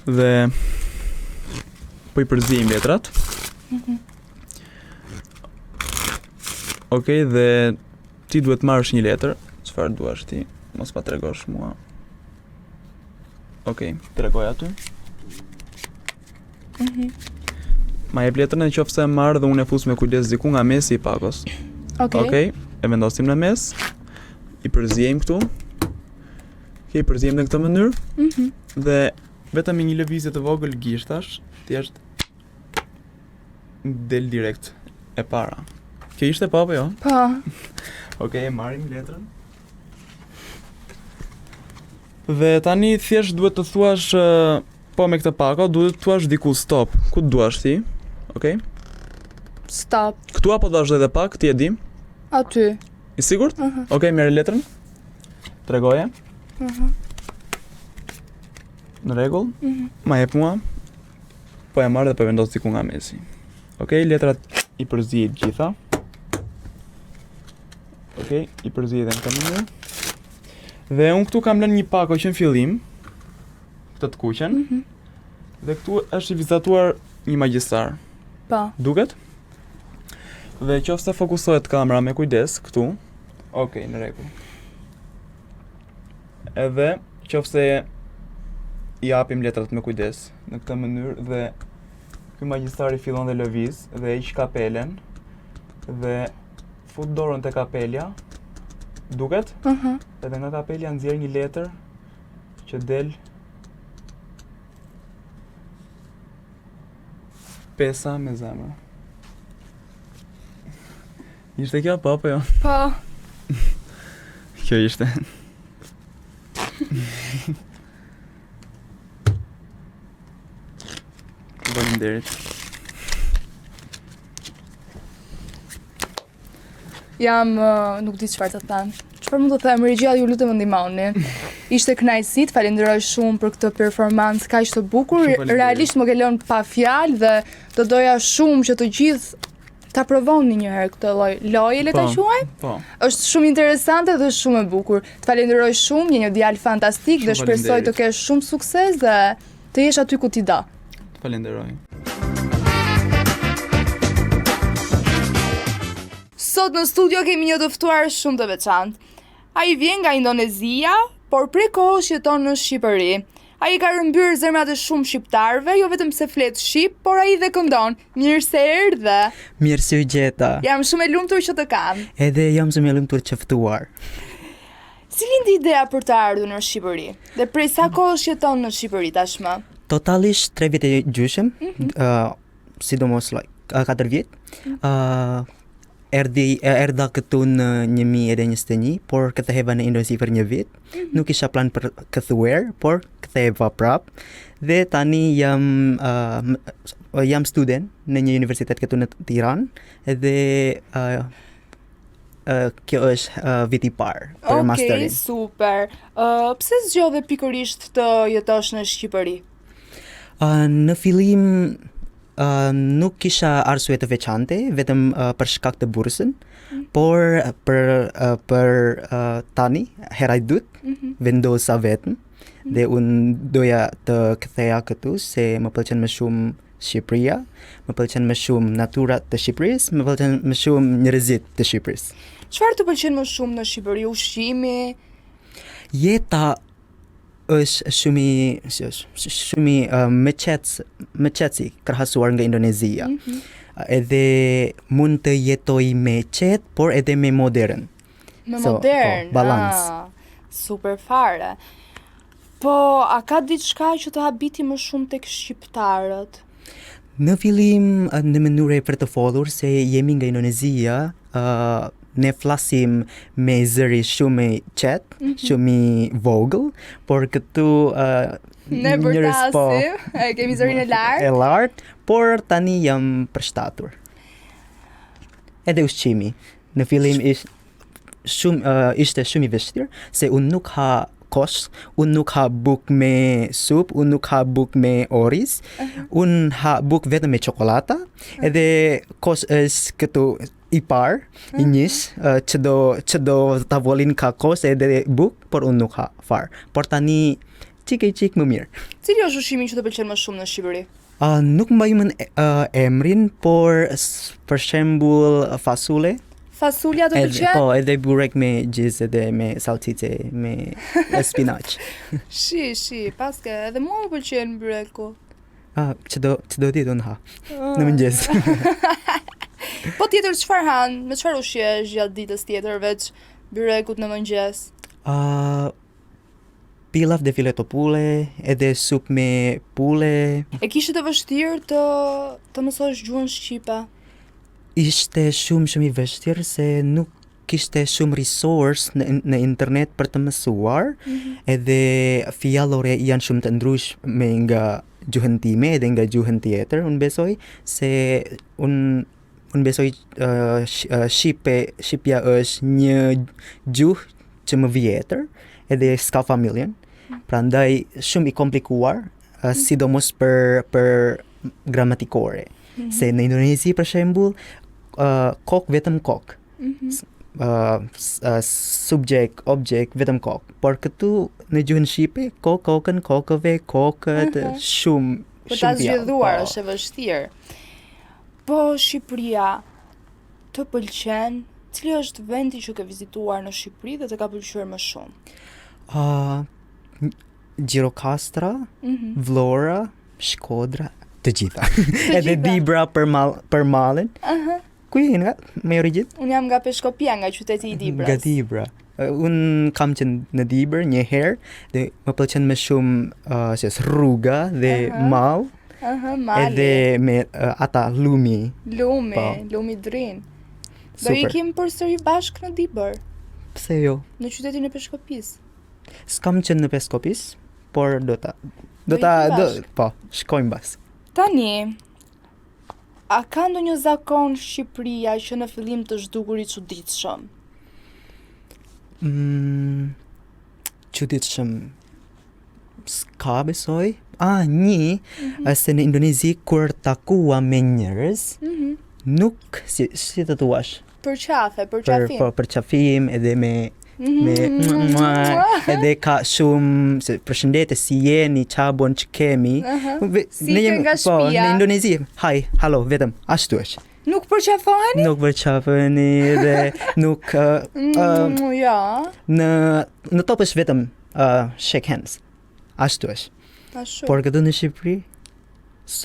Dhe po i përziejmë letrat. Mhm. Okej, dhe ti duhet marrësh një letër. Çfarë duash ti? Mos ma tregosh mua. Okej, tregoj aty. Mhm. Ma jep letrën në qoftë se e marr dhe unë e fus me kujdes diku nga mesi i pakos. Okej. Okej, e vendosim në mes. I përziejmë këtu. Okej, i përziejmë në këtë mënyrë Mhm. dhe vetëm me një lëvizje të vogël gishtash, thjesht del direkt e para. Kjo ishte po apo jo? Po. Okej, e marrim letrën. Dhe tani thjesht duhet të thuash ë, po me këtë pako, duhet të thuash diku stop. Ku të duash ti? Okej. Stop. Këtu apo do vazhdoj edhe pak, ti e di? Aty. I sigurt? Mhm. Okej, merre letrën. Tregoje. Mhm. Në rregull. Mhm. Ma jep mua. Po e marr dhe po e vendos diku nga mesi. Okej, letrat i përziej të gjitha. Okej, i përziej edhe në këtë mënyrë. Dhe unë këtu kam lënë një pako që në fillim, këtë të kuqen, Mhm. dhe këtu është i vizatuar një magjistar. Po. Duket? Dhe qoftë se fokusohet kamera me kujdes këtu. Okej, në rregull. Edhe qoftë se i japim letrat me kujdes në këtë mënyrë dhe ky magjistari fillon dhe lëviz dhe heq kapelen dhe fut dorën te kapelja. Duket? Mhm. Edhe nga kapelja nxjerr një letër që del pesa me zemër. Ishte kjo po apo jo? Po. Kjo ishte. Faleminderit. Jam, uh, nuk di çfarë të them. Çfarë mund të them, regjia ju lutem më ndihmoni. Ishte kënaqësi, të falenderoj shumë për këtë performancë kaq të bukur. Realisht më ke lënë pa fjalë dhe do doja shumë që të gjithë ta provoni një herë këtë lloj loje, le ta po, quajmë. Po. Është shumë interesante dhe shumë e bukur. Të falenderoj shumë, je një djalë fantastik dhe shpresoj të kesh shumë sukses dhe të jesh aty ku ti do. Të falenderoj. Sot në studio kemi një të ftuar shumë të veçantë. Ai vjen nga Indonezia, por prej kohësh jeton në Shqipëri. Ai ka rrëmbyer zemrat e shumë shqiptarëve, jo vetëm se flet shqip, por ai dhe këndon. Mirë se erdhe. Mirë se ju gjeta. Jam shumë e lumtur që të kam. Edhe jam shumë e lumtur që ftuar. Si lindi ideja për të ardhur në Shqipëri? Dhe prej sa kohësh jeton në Shqipëri tashmë? Totalisht 3 vjet e gjysmë, mm -hmm. uh, sidomos like, 4 vjet. Mm -hmm. uh, Erdhi erdha këtu në 2021, por ktheheva në Indonezi për një vit. Mm -hmm. Nuk isha plan për kthyer, por ktheheva prap. Dhe tani jam uh, jam student në një universitet këtu në Tiranë dhe uh, uh, kjo është uh, viti i parë për okay, masterin. Okej, super. Uh, pse zgjodhe pikërisht të jetosh në Shqipëri? Uh, në fillim uh, nuk kisha arsye të veçante, vetëm uh, për shkak të bursën, mm -hmm. por për uh, për uh, tani hera e dytë mm -hmm. vendosa vetëm mm -hmm. dhe unë doja të ktheja këtu se më pëlqen më shumë Shqipëria, më pëlqen më shumë natyra të Shqipërisë, më pëlqen më shumë njerëzit të Shqipërisë. Çfarë të pëlqen më shumë në Shqipëri? Ushqimi? Jeta është shumë i, si është, shumë i uh, më qetë, më qetësi krahasuar nga Indonezia. Mm -hmm. Edhe mund të jetoj me qetë, por edhe me modern. Me so, modern. Po, balans. Ah, super fare. Po, a ka diçka që të habiti më shumë tek shqiptarët? Në fillim në mënyrë për të folur se jemi nga Indonezia, uh, ne flasim me zëri shumë i qetë, mm -hmm. shumë i vogël, por këtu uh, ne bërtasim, po, e kemi zërin e lartë. E lartë, por tani jam përshtatur. Edhe ushqimi. Në fillim ish shumë uh, ishte shumë i vështirë se unë nuk ha kos, unë nuk ha bukë me supë, unë nuk ha bukë me oriz, uh -huh. unë ha bukë vetëm me çokollata, uh -huh. edhe kos është këtu i parë, uh -huh. i njës, uh, që do, që do tavolinë ka kos edhe bukë, por unë nuk ha fare. Por tani çik e çik më mirë. Cili është ushqimi që të pëlqen më shumë në Shqipëri? Uh, nuk mbaj mend uh, emrin, por për shembull fasule. Fasulja të pëlqen? Po, edhe burek me gjizë edhe me salcice, me spinaq. shi, shi, paske, edhe mua më pëlqen byreku. Ah, çdo çdo ditë unë ha. Ah. Në mëngjes. po tjetër çfarë han? Me çfarë ushqehesh gjatë ditës tjetër veç byrekut në mëngjes? Ah, uh, Pilaf dhe fileto pule, edhe supë me pule. E kishe të vështirë të të mësosh gjuhën shqipe? Ishte shumë shumë i vështirë se nuk kishte shumë resource në, në internet për të mësuar, mm -hmm. edhe fjalore janë shumë të ndryshme nga gjuhën time edhe nga gjuhën tjetër, unë besoj se unë unë besoj uh, shqipe, shqipja është një gjuhë që më vjetër, edhe s'ka familjen. Prandaj shumë i komplikuar, uh, sidomos për për gramatikore. Mm -hmm. Se në Indonezi për shembull, uh, kok vetëm kok. Mm -hmm. uh, uh, subject, object vetëm kok. Por këtu në gjuhën shqipe, kok, kokën, kokëve, kokët, uh mhm. -huh. shumë Për ta zgjidhuar po. është e vështirë. Po Shqipëria, Të pëlqen? Cili është vendi që ke vizituar në Shqipëri dhe të ka pëlqyer më shumë? Uh, Gjirokastra, mm -hmm. Vlora, Shkodra, të gjitha. Të Edhe Dibra për mal, për malin. Uh -huh. Ku je nga? Me origjinë? Unë jam nga Peshkopia, nga qyteti i Dibrës. Nga Dibra. Unë kam qenë në Dibër një herë dhe më pëlqen më shumë uh, si është rruga dhe uh -huh. mal. Aha, mali. Edhe me uh, ata lumi. Lumi, po. lumi Drin. Do ikim përsëri bashkë në Dibër. Pse jo? Në qytetin e Peshkopisë. S'kam qenë në Peshkopisë, por do ta do ta do po, shkojmë bashkë. Tani. A ka ndonjë zakon Shqipëria që në fillim të është dukur i çuditshëm? Mm, çuditshëm s'ka besoj. Ah, një, mm -hmm. se në Indonezi kur takua me njerëz, mm -hmm. nuk si si të thuash. Përqafe, përqafim. Për, po, përqafim edhe me me mm -hmm. edhe ka shumë se përshëndetje si jeni ça bën ç'kemi uh -huh. si ne jemi nga po në Indonezi hi halo vetëm ashtu është Nuk përqafoheni? Nuk përqafoheni dhe nuk uh, uh, ja. Në në top është vetëm uh, shake hands. Ashtu është. Ashtu. Por këtu në Shqipëri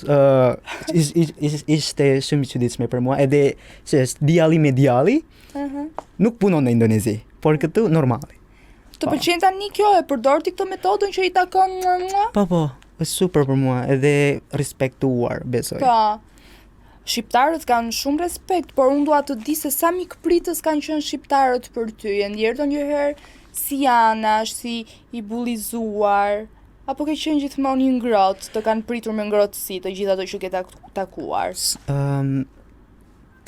uh, is, is, is, ishte shumë i çuditshme për mua, edhe se është djali me djali, uh -huh. nuk punon në Indonezi, por këtu normali. Të po. pëlqen tani kjo e përdor ti këtë metodën që i takon mua mua? Po po, është super për mua, edhe respektuar, besoj. Po. Shqiptarët kanë shumë respekt, por unë dua të di se sa mikpritës kanë qenë shqiptarët për ty. Je ndjerë ndonjëherë si anash, si i bullizuar, apo ke qenë gjithmonë i ngrohtë, të kanë pritur me ngrohtësi të gjithë ato që ke takuar? Um,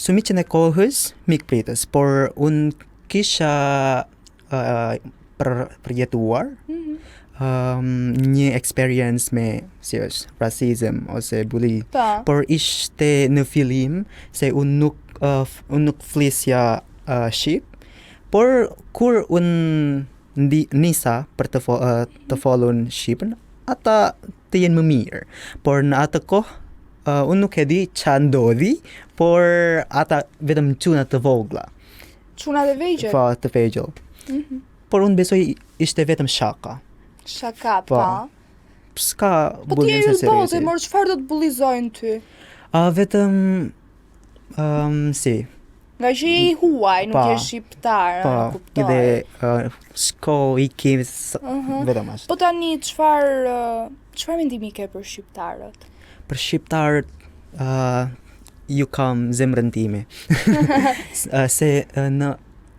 shumicën e kohës mikpritës, por unë kisha uh, për përjetuar mm -hmm. um, një experience me si është rasizëm ose bully pa. por ishte në fillim se unë nuk uh, unë nuk flisja uh, shqip por kur unë ndi, nisa për të fo, uh, të folun shqipën ata të jenë më mirë por në atë kohë uh, unë nuk e di ça ndodhi por ata vetëm çuna të vogla Çuna të vegjël. Po, të vegjël. Mm -hmm. Por unë besoj ishte vetëm shaka. Shaka, po. po. S'ka po ti je yll bote, mor çfarë do të bullizojnë ty? A vetëm um, si. Nga që je i huaj, nuk je shqiptar, po, kuptoj. Edhe uh, shko i kemi uh -huh. vetëm ashtu. Po tani çfarë çfarë mendimi ke për shqiptarët? Për shqiptarët uh, ju kam zemrën time. se në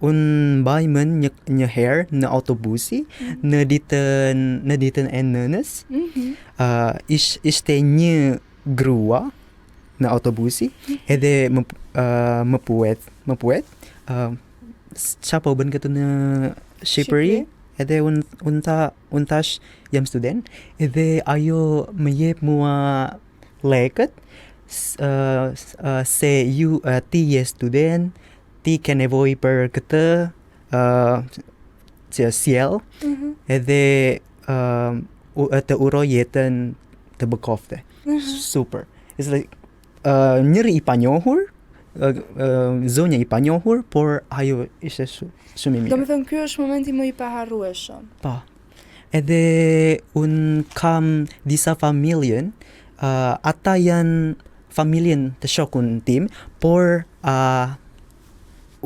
unë mbaj mend një një herë në autobusi mm -hmm. në ditën në ditën e nënës. Mm -hmm. uh, ish, ishte një grua në autobusi mm -hmm. edhe më uh, më pyet, më pyet, uh, ça po bën këtu në Shqipëri? Shqipëri? Edhe unë un tha unë thash jam student edhe ajo më jep mua lekët se ju ti je student, ti ke nevojë për këtë uh, që sjell mm -hmm. edhe uh, të uroj jetën të bekoftë. Mm -hmm. Super. It's like uh, njeri i panjohur, uh, uh, zonja i panjohur, por ajo ishte shumë shumë i mirë. Domethënë ky është momenti më i paharrueshëm. Po. Edhe unë kam disa familjen, uh, ata janë familjen të shokun tim, por uh,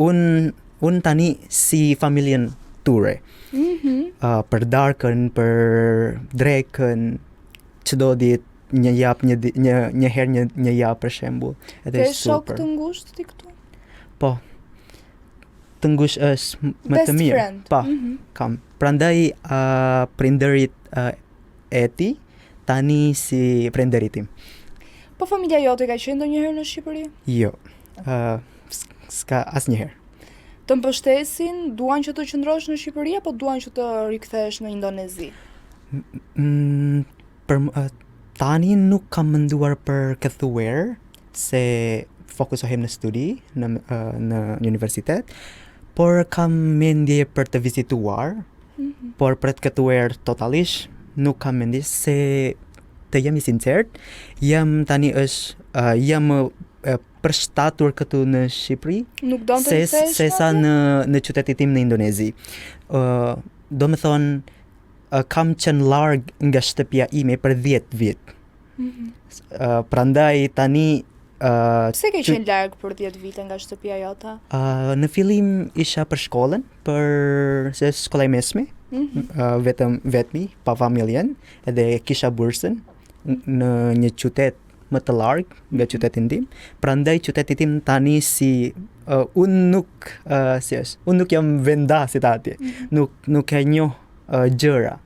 unë un tani si familjen tyre. Mm -hmm. uh, për darkën, për drekën, çdo ditë një javë një një një herë një një javë për shembull. Edhe Ke shok të ngushtë ti këtu? Po. Të ngushtë është më të mirë. Friend. Po. Mm -hmm. Kam. Prandaj uh, prindërit uh, e tij tani si prindërit tim. Po familja jote ka qenë ndonjëherë në Shqipëri? Jo. Ë uh, s'ka asnjëherë. Të mbështesin, duan që të qëndrosh në Shqipëri apo duan që të rikthehesh në Indonezi? Mm, për uh, tani nuk kam menduar për kthyer se fokusohem në studi në uh, në universitet, por kam mendje për të vizituar, mm -hmm. por për të kthyer totalisht nuk kam mendje se të jem i sinqert, jam tani është uh, jam uh, përshtatur këtu në Shqipëri. Nuk don të se, se sa në në qytetin tim në Indonezi. Ë, uh, domethënë uh, kam qenë larg nga shtëpia ime për 10 vjet. Mm -hmm. uh, prandaj tani uh, Pse ke qenë larg për 10 vite nga shtëpia jote? Uh, në fillim isha për shkollën, për se shkolla e mesme, mm -hmm. uh, vetëm vetmi, pa familjen, edhe kisha bursën në një qytet më të larg nga qytetin tim. Prandaj qyteti tim tani si uh, unë nuk uh, si është, unë nuk jam vendasit atje. Mm -hmm. Nuk nuk e njoh uh, gjëra.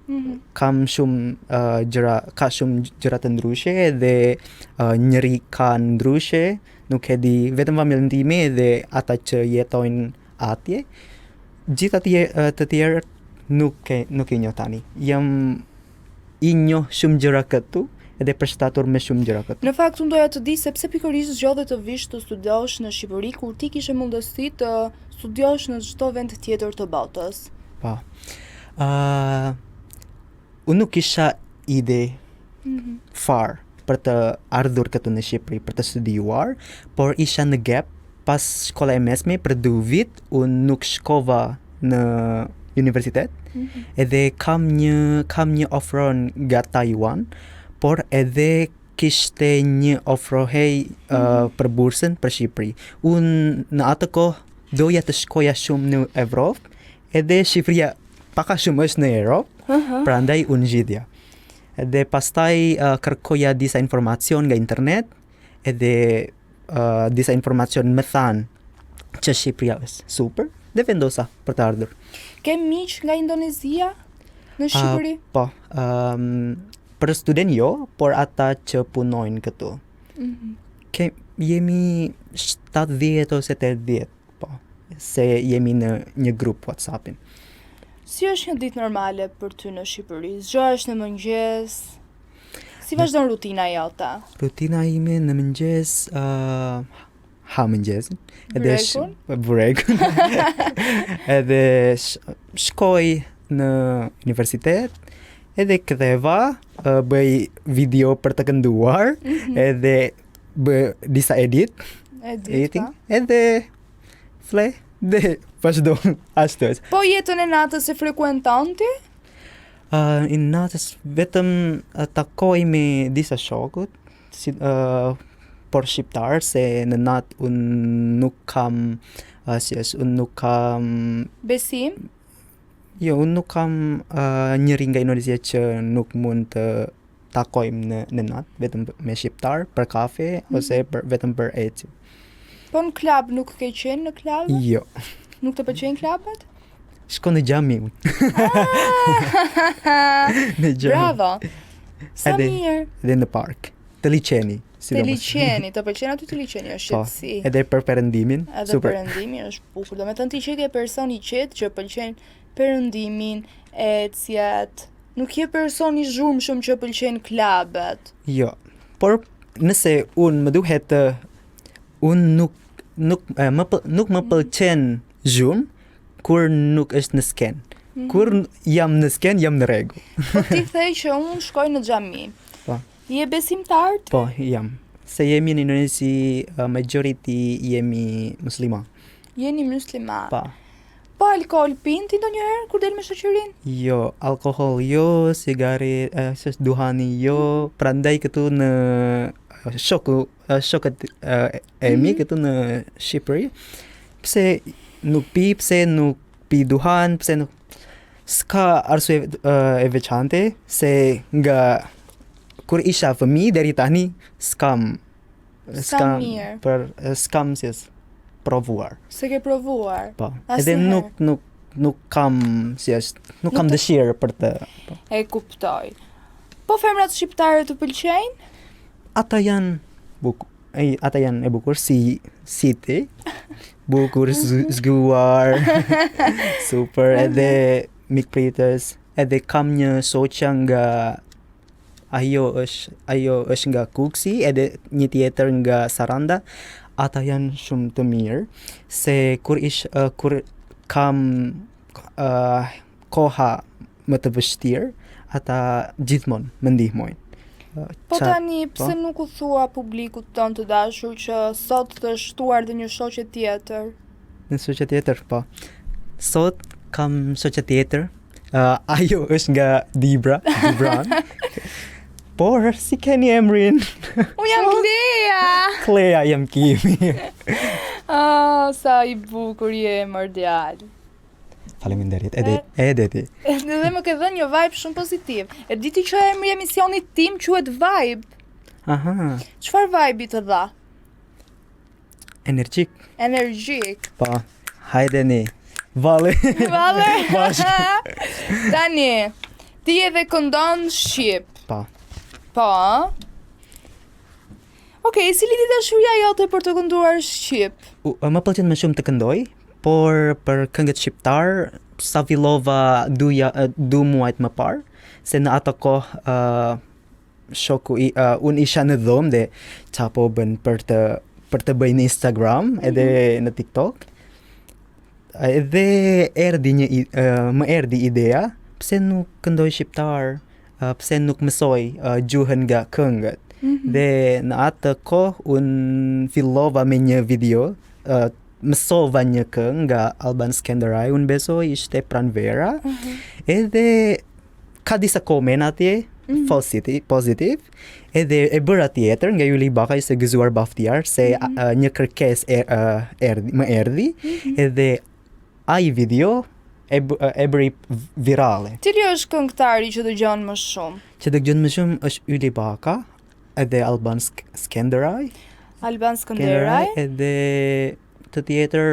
Mm -hmm. Kam shumë uh, gjëra, ka shumë gjëra të ndryshe dhe uh, njëri ka ndryshe, nuk e di vetëm familjen time dhe ata që jetojnë atje. Gjithë atje uh, të tjerët nuk e nuk i njoh tani. Jam i njoh shumë gjëra këtu edhe përshtatur me shumë gjëra këtu. Në fakt unë doja të di se pse pikërisht zgjodhe të vish të studiosh në Shqipëri kur ti kishe mundësi të studiosh në çdo vend tjetër të botës. Po. Uh, unë nuk kisha ide mm -hmm. fare për të ardhur këtu në Shqipëri për të studiuar, por isha në gap pas shkolla e mesme për dy vit unë nuk shkova në universitet. Mm -hmm. Edhe kam një kam një ofron nga Taiwan, por edhe kishte një ofrohej mm -hmm. uh, mhm. për bursën për Shqipëri. Unë në atë kohë doja të shkoja shumë në Evropë, edhe Shqipëria pak a shumë është në Evropë, uh -huh. prandaj unë zgjidhja. Edhe pastaj uh, kërkoja disa informacion nga internet, edhe uh, disa informacion më thanë që Shqipëria është super dhe vendosa për të ardhur. Ke miq nga Indonezia në Shqipëri? Uh, po, um, për student jo, por ata që punojnë këtu. Mm -hmm. Ke, jemi 70 ose 80, po, se jemi në një grup WhatsAppin. Si është një ditë normale për ty në Shqipëri? Zgjohesh në mëngjes? Si vazhdon rutina jote? Rutina ime në mëngjes, uh, ha mëngjesin. Edhe sh, burekun. edhe sh, shkoj në universitet, edhe ktheva, uh, bëj video për të kënduar, mm -hmm. edhe bëj disa edit, edit editing, pa. Po. edhe fle, dhe vazhdon ashtu. Po jetën e natës e frekuenton ti? Uh, i natës vetëm uh, takoj me disa shokët, si, uh, por shqiptar, se në natë unë nuk kam, uh, si është, unë nuk kam... Besim? Jo, unë nuk kam uh, njëri nga Indonezia që nuk mund të takojmë në, në natë, vetëm me shqiptar, për kafe, mm -hmm. ose për, vetëm për ecje. Po në klub nuk ke qenë në klub? Jo. Nuk të pëlqejnë klubet? Shko në xhami. Ah! në xhami. Bravo. Sa edhe, mirë. Edhe në park. Te liqeni, sidomos. Te liqeni, të pëlqen aty te liqeni, është po, qetësi. Edhe për perëndimin, edhe super. Edhe perëndimi është bukur. Domethënë ti që je person i qetë që pëlqen perëndimin, ecjet. Nuk je person i zhurmshëm që pëlqen klubet. Jo. Por nëse unë më duhet të unë nuk nuk e, më nuk më pëlqen zhurmë kur nuk është në skenë. Mm -hmm. Kur jam në skenë, jam në rregull. Po ti the që unë shkoj në xhami. Po. Je besimtar ti? Po, jam. Se jemi në Indonezi, uh, majority jemi musliman. Jeni musliman. Po. Po alkool pin ti ndonjëherë kur del me shoqërinë? Jo, alkohol jo, cigare, uh, duhani jo, prandaj këtu në shoku shokët e mi mm -hmm. këtu në Shqipëri, pse nuk pi, pse nuk pi duhan, pse nuk s'ka arsye e veçantë se nga kur isha fëmijë deri tani s'kam s'kam për s'kam si provuar. S'e ke provuar. Po. Edhe nuk nuk nuk kam si është, nuk, nuk kam dëshirë për të. Po. E kuptoj. Po femrat shqiptare të pëlqejnë? Ata janë bukur, ata janë e bukur si si ti. Bukur, mhm. zgjuar. Super, edhe mikpritës, edhe kam një shoqe nga ajo është ajo është nga Kukësi, edhe një tjetër nga Saranda. Ata janë shumë të mirë se kur ish uh, kur kam uh, koha më të vështirë, ata gjithmonë më ndihmojnë. Po tani, po? pse nuk u thua publikut tonë të dashur që sot të është shtuar dhe një shoqe tjetër? Një shoqe tjetër, po. Sot kam shoqe tjetër. Uh, ajo është nga Dibra, Dibran. Por, si keni emrin? Unë jam Klea! Klea, jam Kimi. oh, sa i bukur je, mor djalë. Faleminderit. Edhe edhe ti. Edhe më ke dhënë një vibe shumë pozitiv. E di ti që emri i emisionit tim quhet Vibe. Aha. Çfarë vibe të dha? Energjik. Energjik. Po. Hajde ne. Valle. Valle. Tani. Ti edhe këndon shqip. Po. Po, ë? Okej, si lindi dashuria jote për të kënduar shqip? U, më pëlqen më shumë të këndoj, por për këngët shqiptar sa fillova du, ja, du muajt më parë, se në ato kohë uh, shoku i uh, unë isha në dhomë dhe qa po bën për të për të bëj në Instagram mm -hmm. edhe në TikTok. Edhe erdhi një uh, më erdhi ideja, pse nuk këndoj shqiptar, uh, pse nuk mësoj uh, gjuhën nga këngët. Mm -hmm. Dhe në atë kohë unë fillova me një video, uh, mësova një këngë nga Alban Skenderaj, unë besoj ishte Pranvera. Mm -hmm. Edhe ka disa komente atje, mm -hmm. pozitiv, pozitiv, edhe e bëra tjetër nga Ylli Bakaj se gëzuar Baftiar, se mm -hmm. uh, një kërkesë er, uh, erdhi, më erdhi, mm -hmm. edhe ai video e, e bëri virale. Cili është këngëtari që dëgjon më shumë? Që dëgjon më shumë është Ylli Baka, edhe Alban Sk Skenderaj. Alban Skenderaj. Edhe të tjetër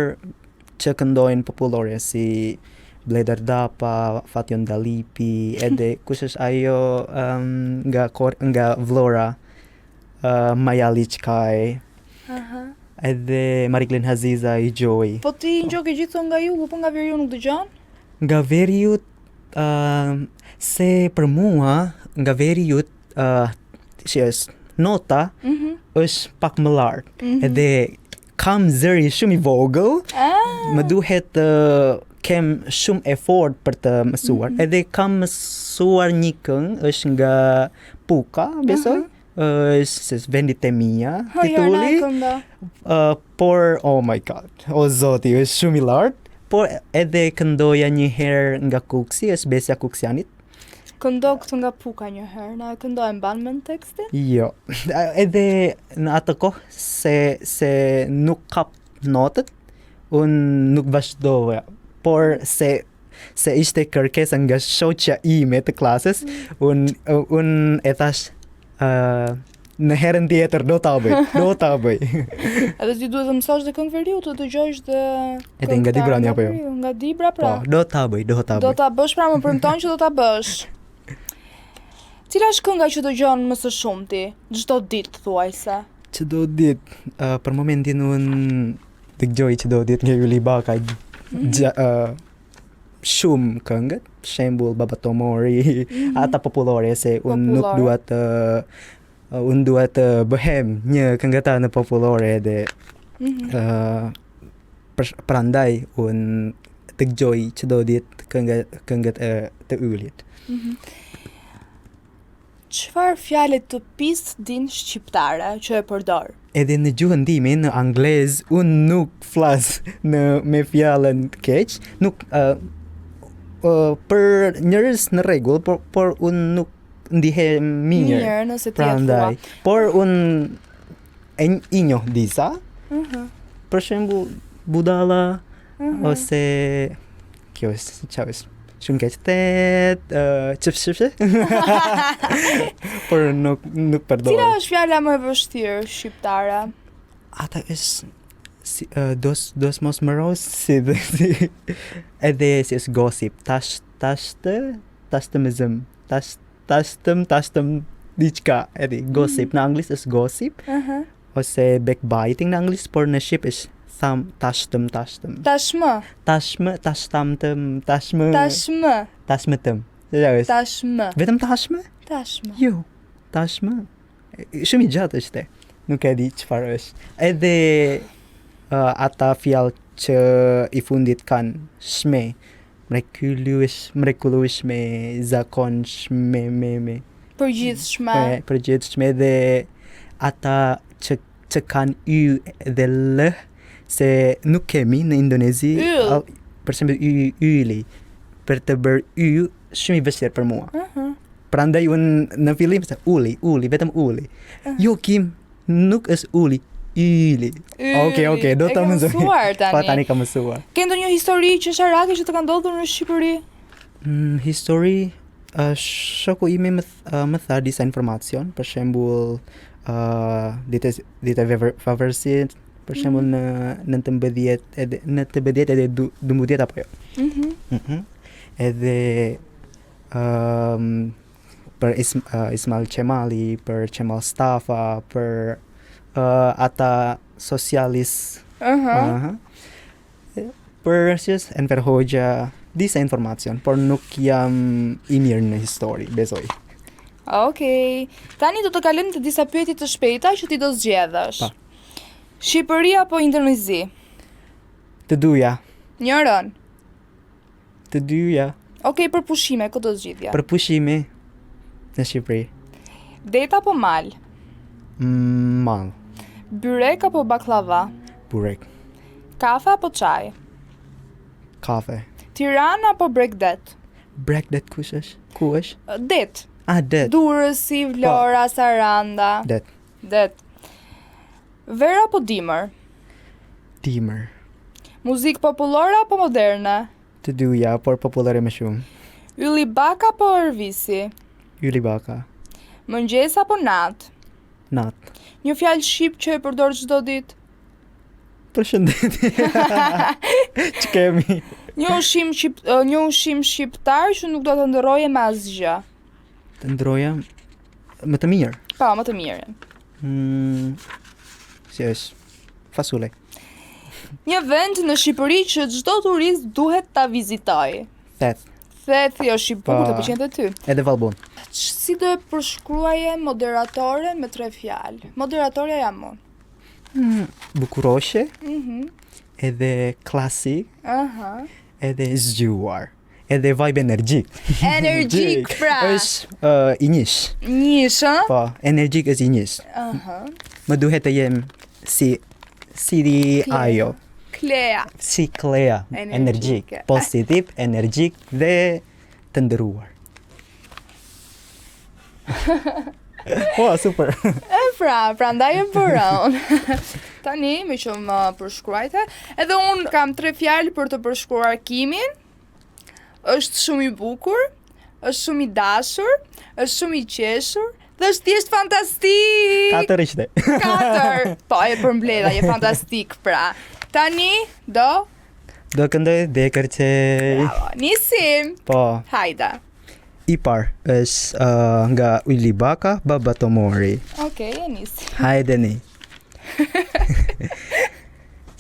që këndojnë popullore si Bledar Dapa, Fatjon Dalipi, edhe kush është ajo um, nga Kor nga Vlora, uh, Maja Liçkaj. Aha. Edhe Mariglen Haziza i Gjoj. Po ti i njoh gjithë nga jugu, po nga veriu nuk dëgjon? Nga veriu uh, se për mua nga veriu uh, si është nota mm -hmm. është pak më lart. Mm -hmm. Edhe kam zëri shumë i vogël. Ah. Më duhet të uh, kem shumë effort për të mësuar. Mm -hmm. Edhe kam mësuar një këngë, është nga Puka, besoj. Uh -huh. është se Vendet e mia, titulli. Uh, por oh my god, o zoti, është shumë i lartë. Por edhe këndoja një herë nga Kuksi, është Besja Kuksianit. Këndo këtë nga Puka një herë, na e këndo e mban mend tekstin? Jo. Edhe në atë kohë se se nuk kap notët, unë nuk vazhdova, por se se ishte kërkesa nga shoqja ime të klasës, mm. unë un e thash uh, në herën tjetër do ta bëj, do ta bëj. Edhe ti duhet të mësosh dhe këngë veriu, të dëgjosh dhe Edhe nga Dibra apo jo? Nga Dibra pra. Po, do ta bëj, do ta bëj. Do ta bësh pra, më premton që do ta bësh. Cila është kënga që dëgjon më së shumti, çdo ditë thuajse? Çdo ditë, uh, për momentin unë dëgjoj çdo ditë nga Ylli Bakaj. Mm -hmm. uh, shumë këngët, shembull Baba Tomori, mm -hmm. ata popullore se unë nuk dua të unë dua të bëhem një këngëtar në popullore edhe mm -hmm. uh, për, prandaj unë dëgjoj çdo ditë këngë këngët e të Yllit. Mm -hmm. Çfarë fjale të pistë din shqiptare që e përdor? Edhe në gjuhën time, në anglez, unë nuk flas në me fjalën keq, nuk uh, uh, për njerëz në rregull, por por unë nuk ndihem mirë. Mirë, nëse ti e thua. Por unë e i njoh disa. Mhm. Uh -huh. Për shembull, budalla uh mhm. -huh. ose Kjo është, çfarë është? Shumë keq tet, uh, çif çif. Por nuk nuk përdor. Cila është fjala më e vështirë shqiptare? Ata është si uh, dos dos mos mëros si dhe si edhe si është gossip tash tash të tash të më zëm tash tash tëm tash tëm diçka edhe gossip mm -hmm. në anglisht është gossip uh mhm. -huh. ose backbiting në anglisht, por në shqip është tham tashtëm tashtëm. Tashmë. Tashmë, tashtam tëm, tashmë. Tashmë. Tashmë tëm. Tashmë. Vetëm tashmë? Tashmë. Jo. Tashmë. Shumë i gjatë është. Nuk e di çfarë është. Edhe uh, ata fjalë që i fundit kanë shme, mrekulluesh, mrekullueshme, zakonshme, me, me. Përgjithshme. Me, përgjithshme dhe ata që, që kanë y dhe l, se nuk kemi në Indonezi. Yll. Për shembull y, ylli, për të bërë y, shumë i vështirë për mua. Uh -huh. Prandaj unë në fillim se uli, uli, vetëm uli. Uh -huh. Jo Kim, Nuk është uli, yli. Okej, okej, do ta mësoj. mësuar tani. Po tani kam mësuar. Ke ndonjë histori qesharake që të ka ndodhur në Shqipëri? Mm, histori uh, shoku imi më, uh, më tha disa informacion, për shembull, uh, ditë ditë e pavarësisë, për shembull mm -hmm. në 19 edhe në 19 edhe 12 apo jo. Mhm. Mm mhm. Mm edhe. Um, për Ism, uh, Ismail Qemali, për Qemal Stafa, për uh, ata socialist. Ëh. Uh -huh. Uh -huh. Për si është Enver Hoxha, disa informacion, por nuk jam i mirë në histori, besoj. Okej. Tani do të kalojmë te disa pyetje të shpejta që ti do zgjedhësh. Pa. Shqipëri apo Indonezi? Të dyja. Njërën. Të dyja. Okej, për pushime, kë do zgjidhje? Për pushime në Shqipëri. Det apo mal? Mm, mal. Byrek apo baklava? Burek. Kafe apo çaj? Kafe. Tiranë apo Bregdet? Bregdet kush është? Ku është? Det. Ah, det. Durrësi, Vlora, po. Saranda. Det. Det. Verë apo dimër? Dimër. Muzikë popullore apo moderne? Të dyja, por popullore më shumë. Ylli Baka apo Ervisi? Ylli Baka. Mëngjes apo natë? Natë. Një fjalë shqip që e përdor çdo ditë? Përshëndetje. Ç'kemi? Një ushqim shqip, një ushqim shqiptar që nuk do të ndërroje me asgjë. Të ndroja më të mirë. Po, më të mirë. Mm, si është? Fasule. Një vend në Shqipëri që çdo turist duhet ta vizitojë. Theth. Thethi është i bukur, të Po. pëlqen dhe ty. Edhe Valbon. Si do e përshkruaje moderatoren me tre fjalë? Moderatorja jam unë. Mm, bukuroshe, Mhm. edhe klasik, Aha. edhe zgjuar. Edhe vibe energjik. Energjik pra. Është uh, i njësh. Njësh, ë? Po, energjik është i njësh. Aha. Më duhet të jem si si di Klea. ajo, Klea. si Klea, Energjike. energjik, pozitiv, energjik dhe të ndëruar. Po, super. E pra, prandaj e bëra unë. Tani, me që më përshkruajte, edhe unë kam tre fjalë për të përshkruar Kimin. Është shumë i bukur, është shumë i dashur, është shumë i qeshur dhe është thjesht fantastik. Katër ishte. Katër. Po, e përmbledha, je fantastik pra. Tani do Do këndoj dhe kërcej. Bravo. Nisim. Po, Hajde. i parë është uh, nga Ylli Baka, Baba Tomori. Okej, e nisim. Hajde ni.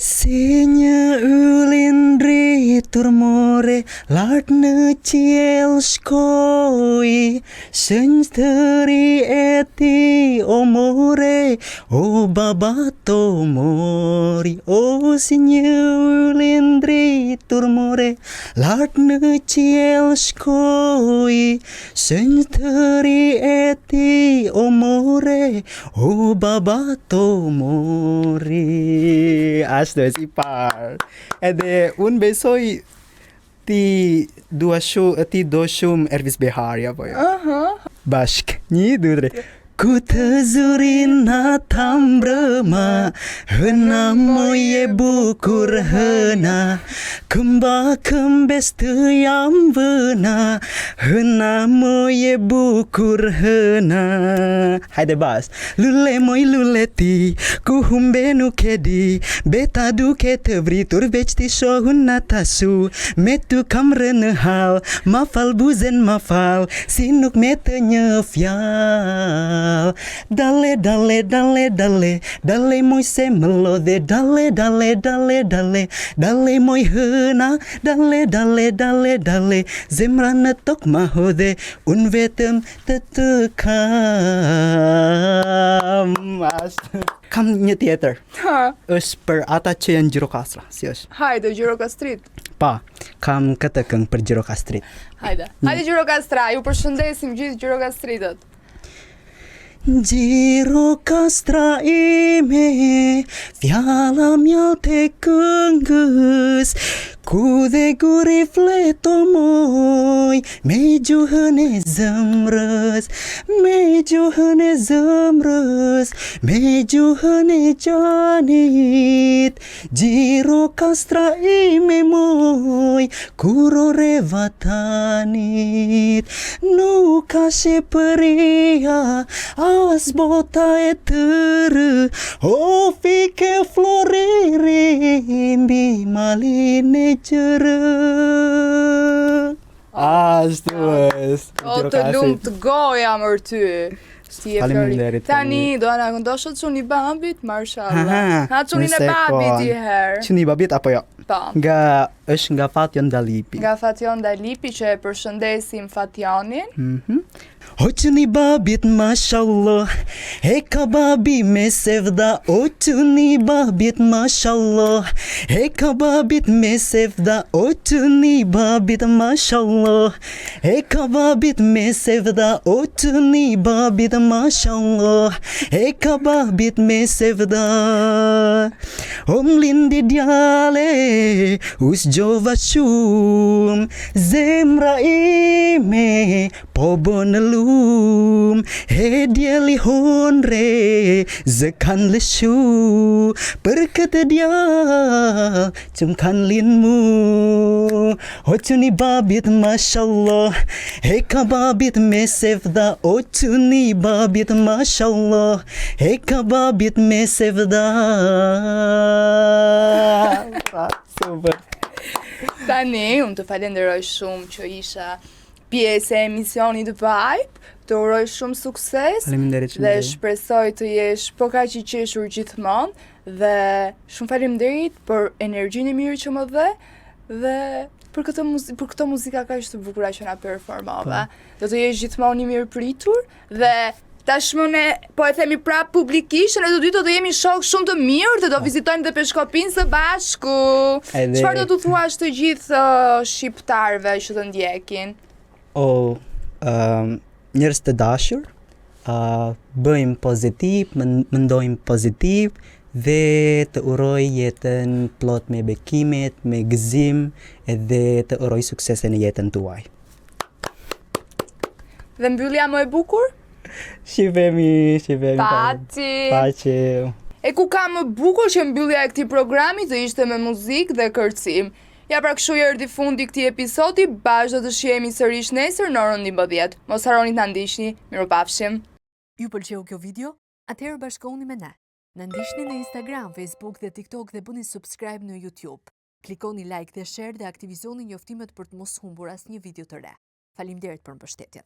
Si një yll i ndritur more, lart në qiell shkoi, Shenjtëri e ti o more, o baba Tomori, o si një yll i ndritur more, lart në qiell shkoi, Shenjtëri e ti o more, o baba Tomori. Ashtu është i parë. Edhe unë besoj ti dua shumë, ti do shumë Ervis Behari apo jo? Aha. Bashk. Një, dy, tre. Ku të zuri nata mbrëma Hëna moj e bukur hëna Këmba këmbes të jam vëna Hëna moj e bukur hëna Hajde bas Lule moj lule ti Ku humbe nuk e di Beta duke të vritur Veç ti shohun ata su Me tu kam rënë në hall Ma fal buzen ma fal Si nuk me të një fjall Dale, dale, dale, dale Dale moj se më lodhe Dale, dale, dale, dale Dale moj hëna Dale, dale, dale, dale Zemra në tokë ma hodhe Unë vetëm të të kam Ashtë. Kam një tjetër Ha. është për ata që janë Gjirokastra, si është? Hajde Gjirokastrit. Pa, kam këtë këngë për Gjirokastrit. Hajde. Hajde Gjirokastra, ju përshëndesim gjithë Gjirokastritët. Gjirokastra ime, fjalla mjaltë e këngës, ku dhe guri fleto moj, me gjuhën e zemrës, me gjuhën e zemrës, me gjuhën e gjanit. Gjirokastra ime moj, kurore vatanit. Nuk ka Shqipëria, as bota e tërë, o fike floriri mbi malin e gjërë. Ashtu është. O të lumt goja mër ty. Si e Flori. Faleminderit, Tani do na këndosh o çuni i babit, mashallah. Aha, Ha çunin e nëse babit po. i herë. Çuni i babit apo jo? Po. Nga është nga Fatjon Dalipi. Nga Fatjon Dalipi që e përshëndesim Fatjonin. Mhm. O çuni babit mashallah E ka babi me sevda O çuni babit mashallah E ka babit me sevda O çuni babit mashallah E ka babit me sevda O çuni babit mashallah E ka babit me sevda O mlindi djale U zgjova shumë Zemra ime Po bën lum E djeli honre Zë kanë lëshu Për këtë djal Që më kanë linë mu O çuni babit mashallah E ka babit me sevda O çuni babit mashallah E ka babit me sevda Super Tani, unë të falenderoj shumë që isha pjesë e emisionit Vibe. Të uroj shumë sukses Faleminderit shumë dhe shpresoj të jesh po kaq i qeshur gjithmonë dhe shumë faleminderit për energjinë e mirë që më dhe dhe për këtë muzi për këto muzika kaq të bukura që na performove. Po. Do të jesh gjithmonë i mirëpritur dhe tashmë ne po e themi prapë publikisht, ne të dy do të jemi shok shumë të mirë dhe do vizitojmë dhe Peshkopin së bashku. Po. Edhe- Çfarë do t'u thuash të gjithë uh, shqiptarëve që të ndjekin? O, um, njerëz të dashur, uh, bëjmë pozitiv, men- mendojmë pozitiv dhe të uroj jetën plot me bekimet, me gëzim edhe të uroj suksese në jetën tuaj. Dhe mbyllja më e bukur? Shihemi, shihemi. Pati. Pace. E ku ka më bukur që mbyllja e këtij programi të ishte me muzikë dhe kërcim. Ja pra kështu i erdhi fundi i këtij episodi, bashkë do të shihemi sërish nesër në orën 11. Mos harroni të na ndiqni. Mirupafshim. Ju pëlqeu kjo video? Atëherë bashkohuni me ne. Na ndiqni në Instagram, Facebook dhe TikTok dhe bëni subscribe në YouTube. Klikoni like dhe share dhe aktivizoni njoftimet për të mos humbur asnjë video të re. Faleminderit për mbështetjen.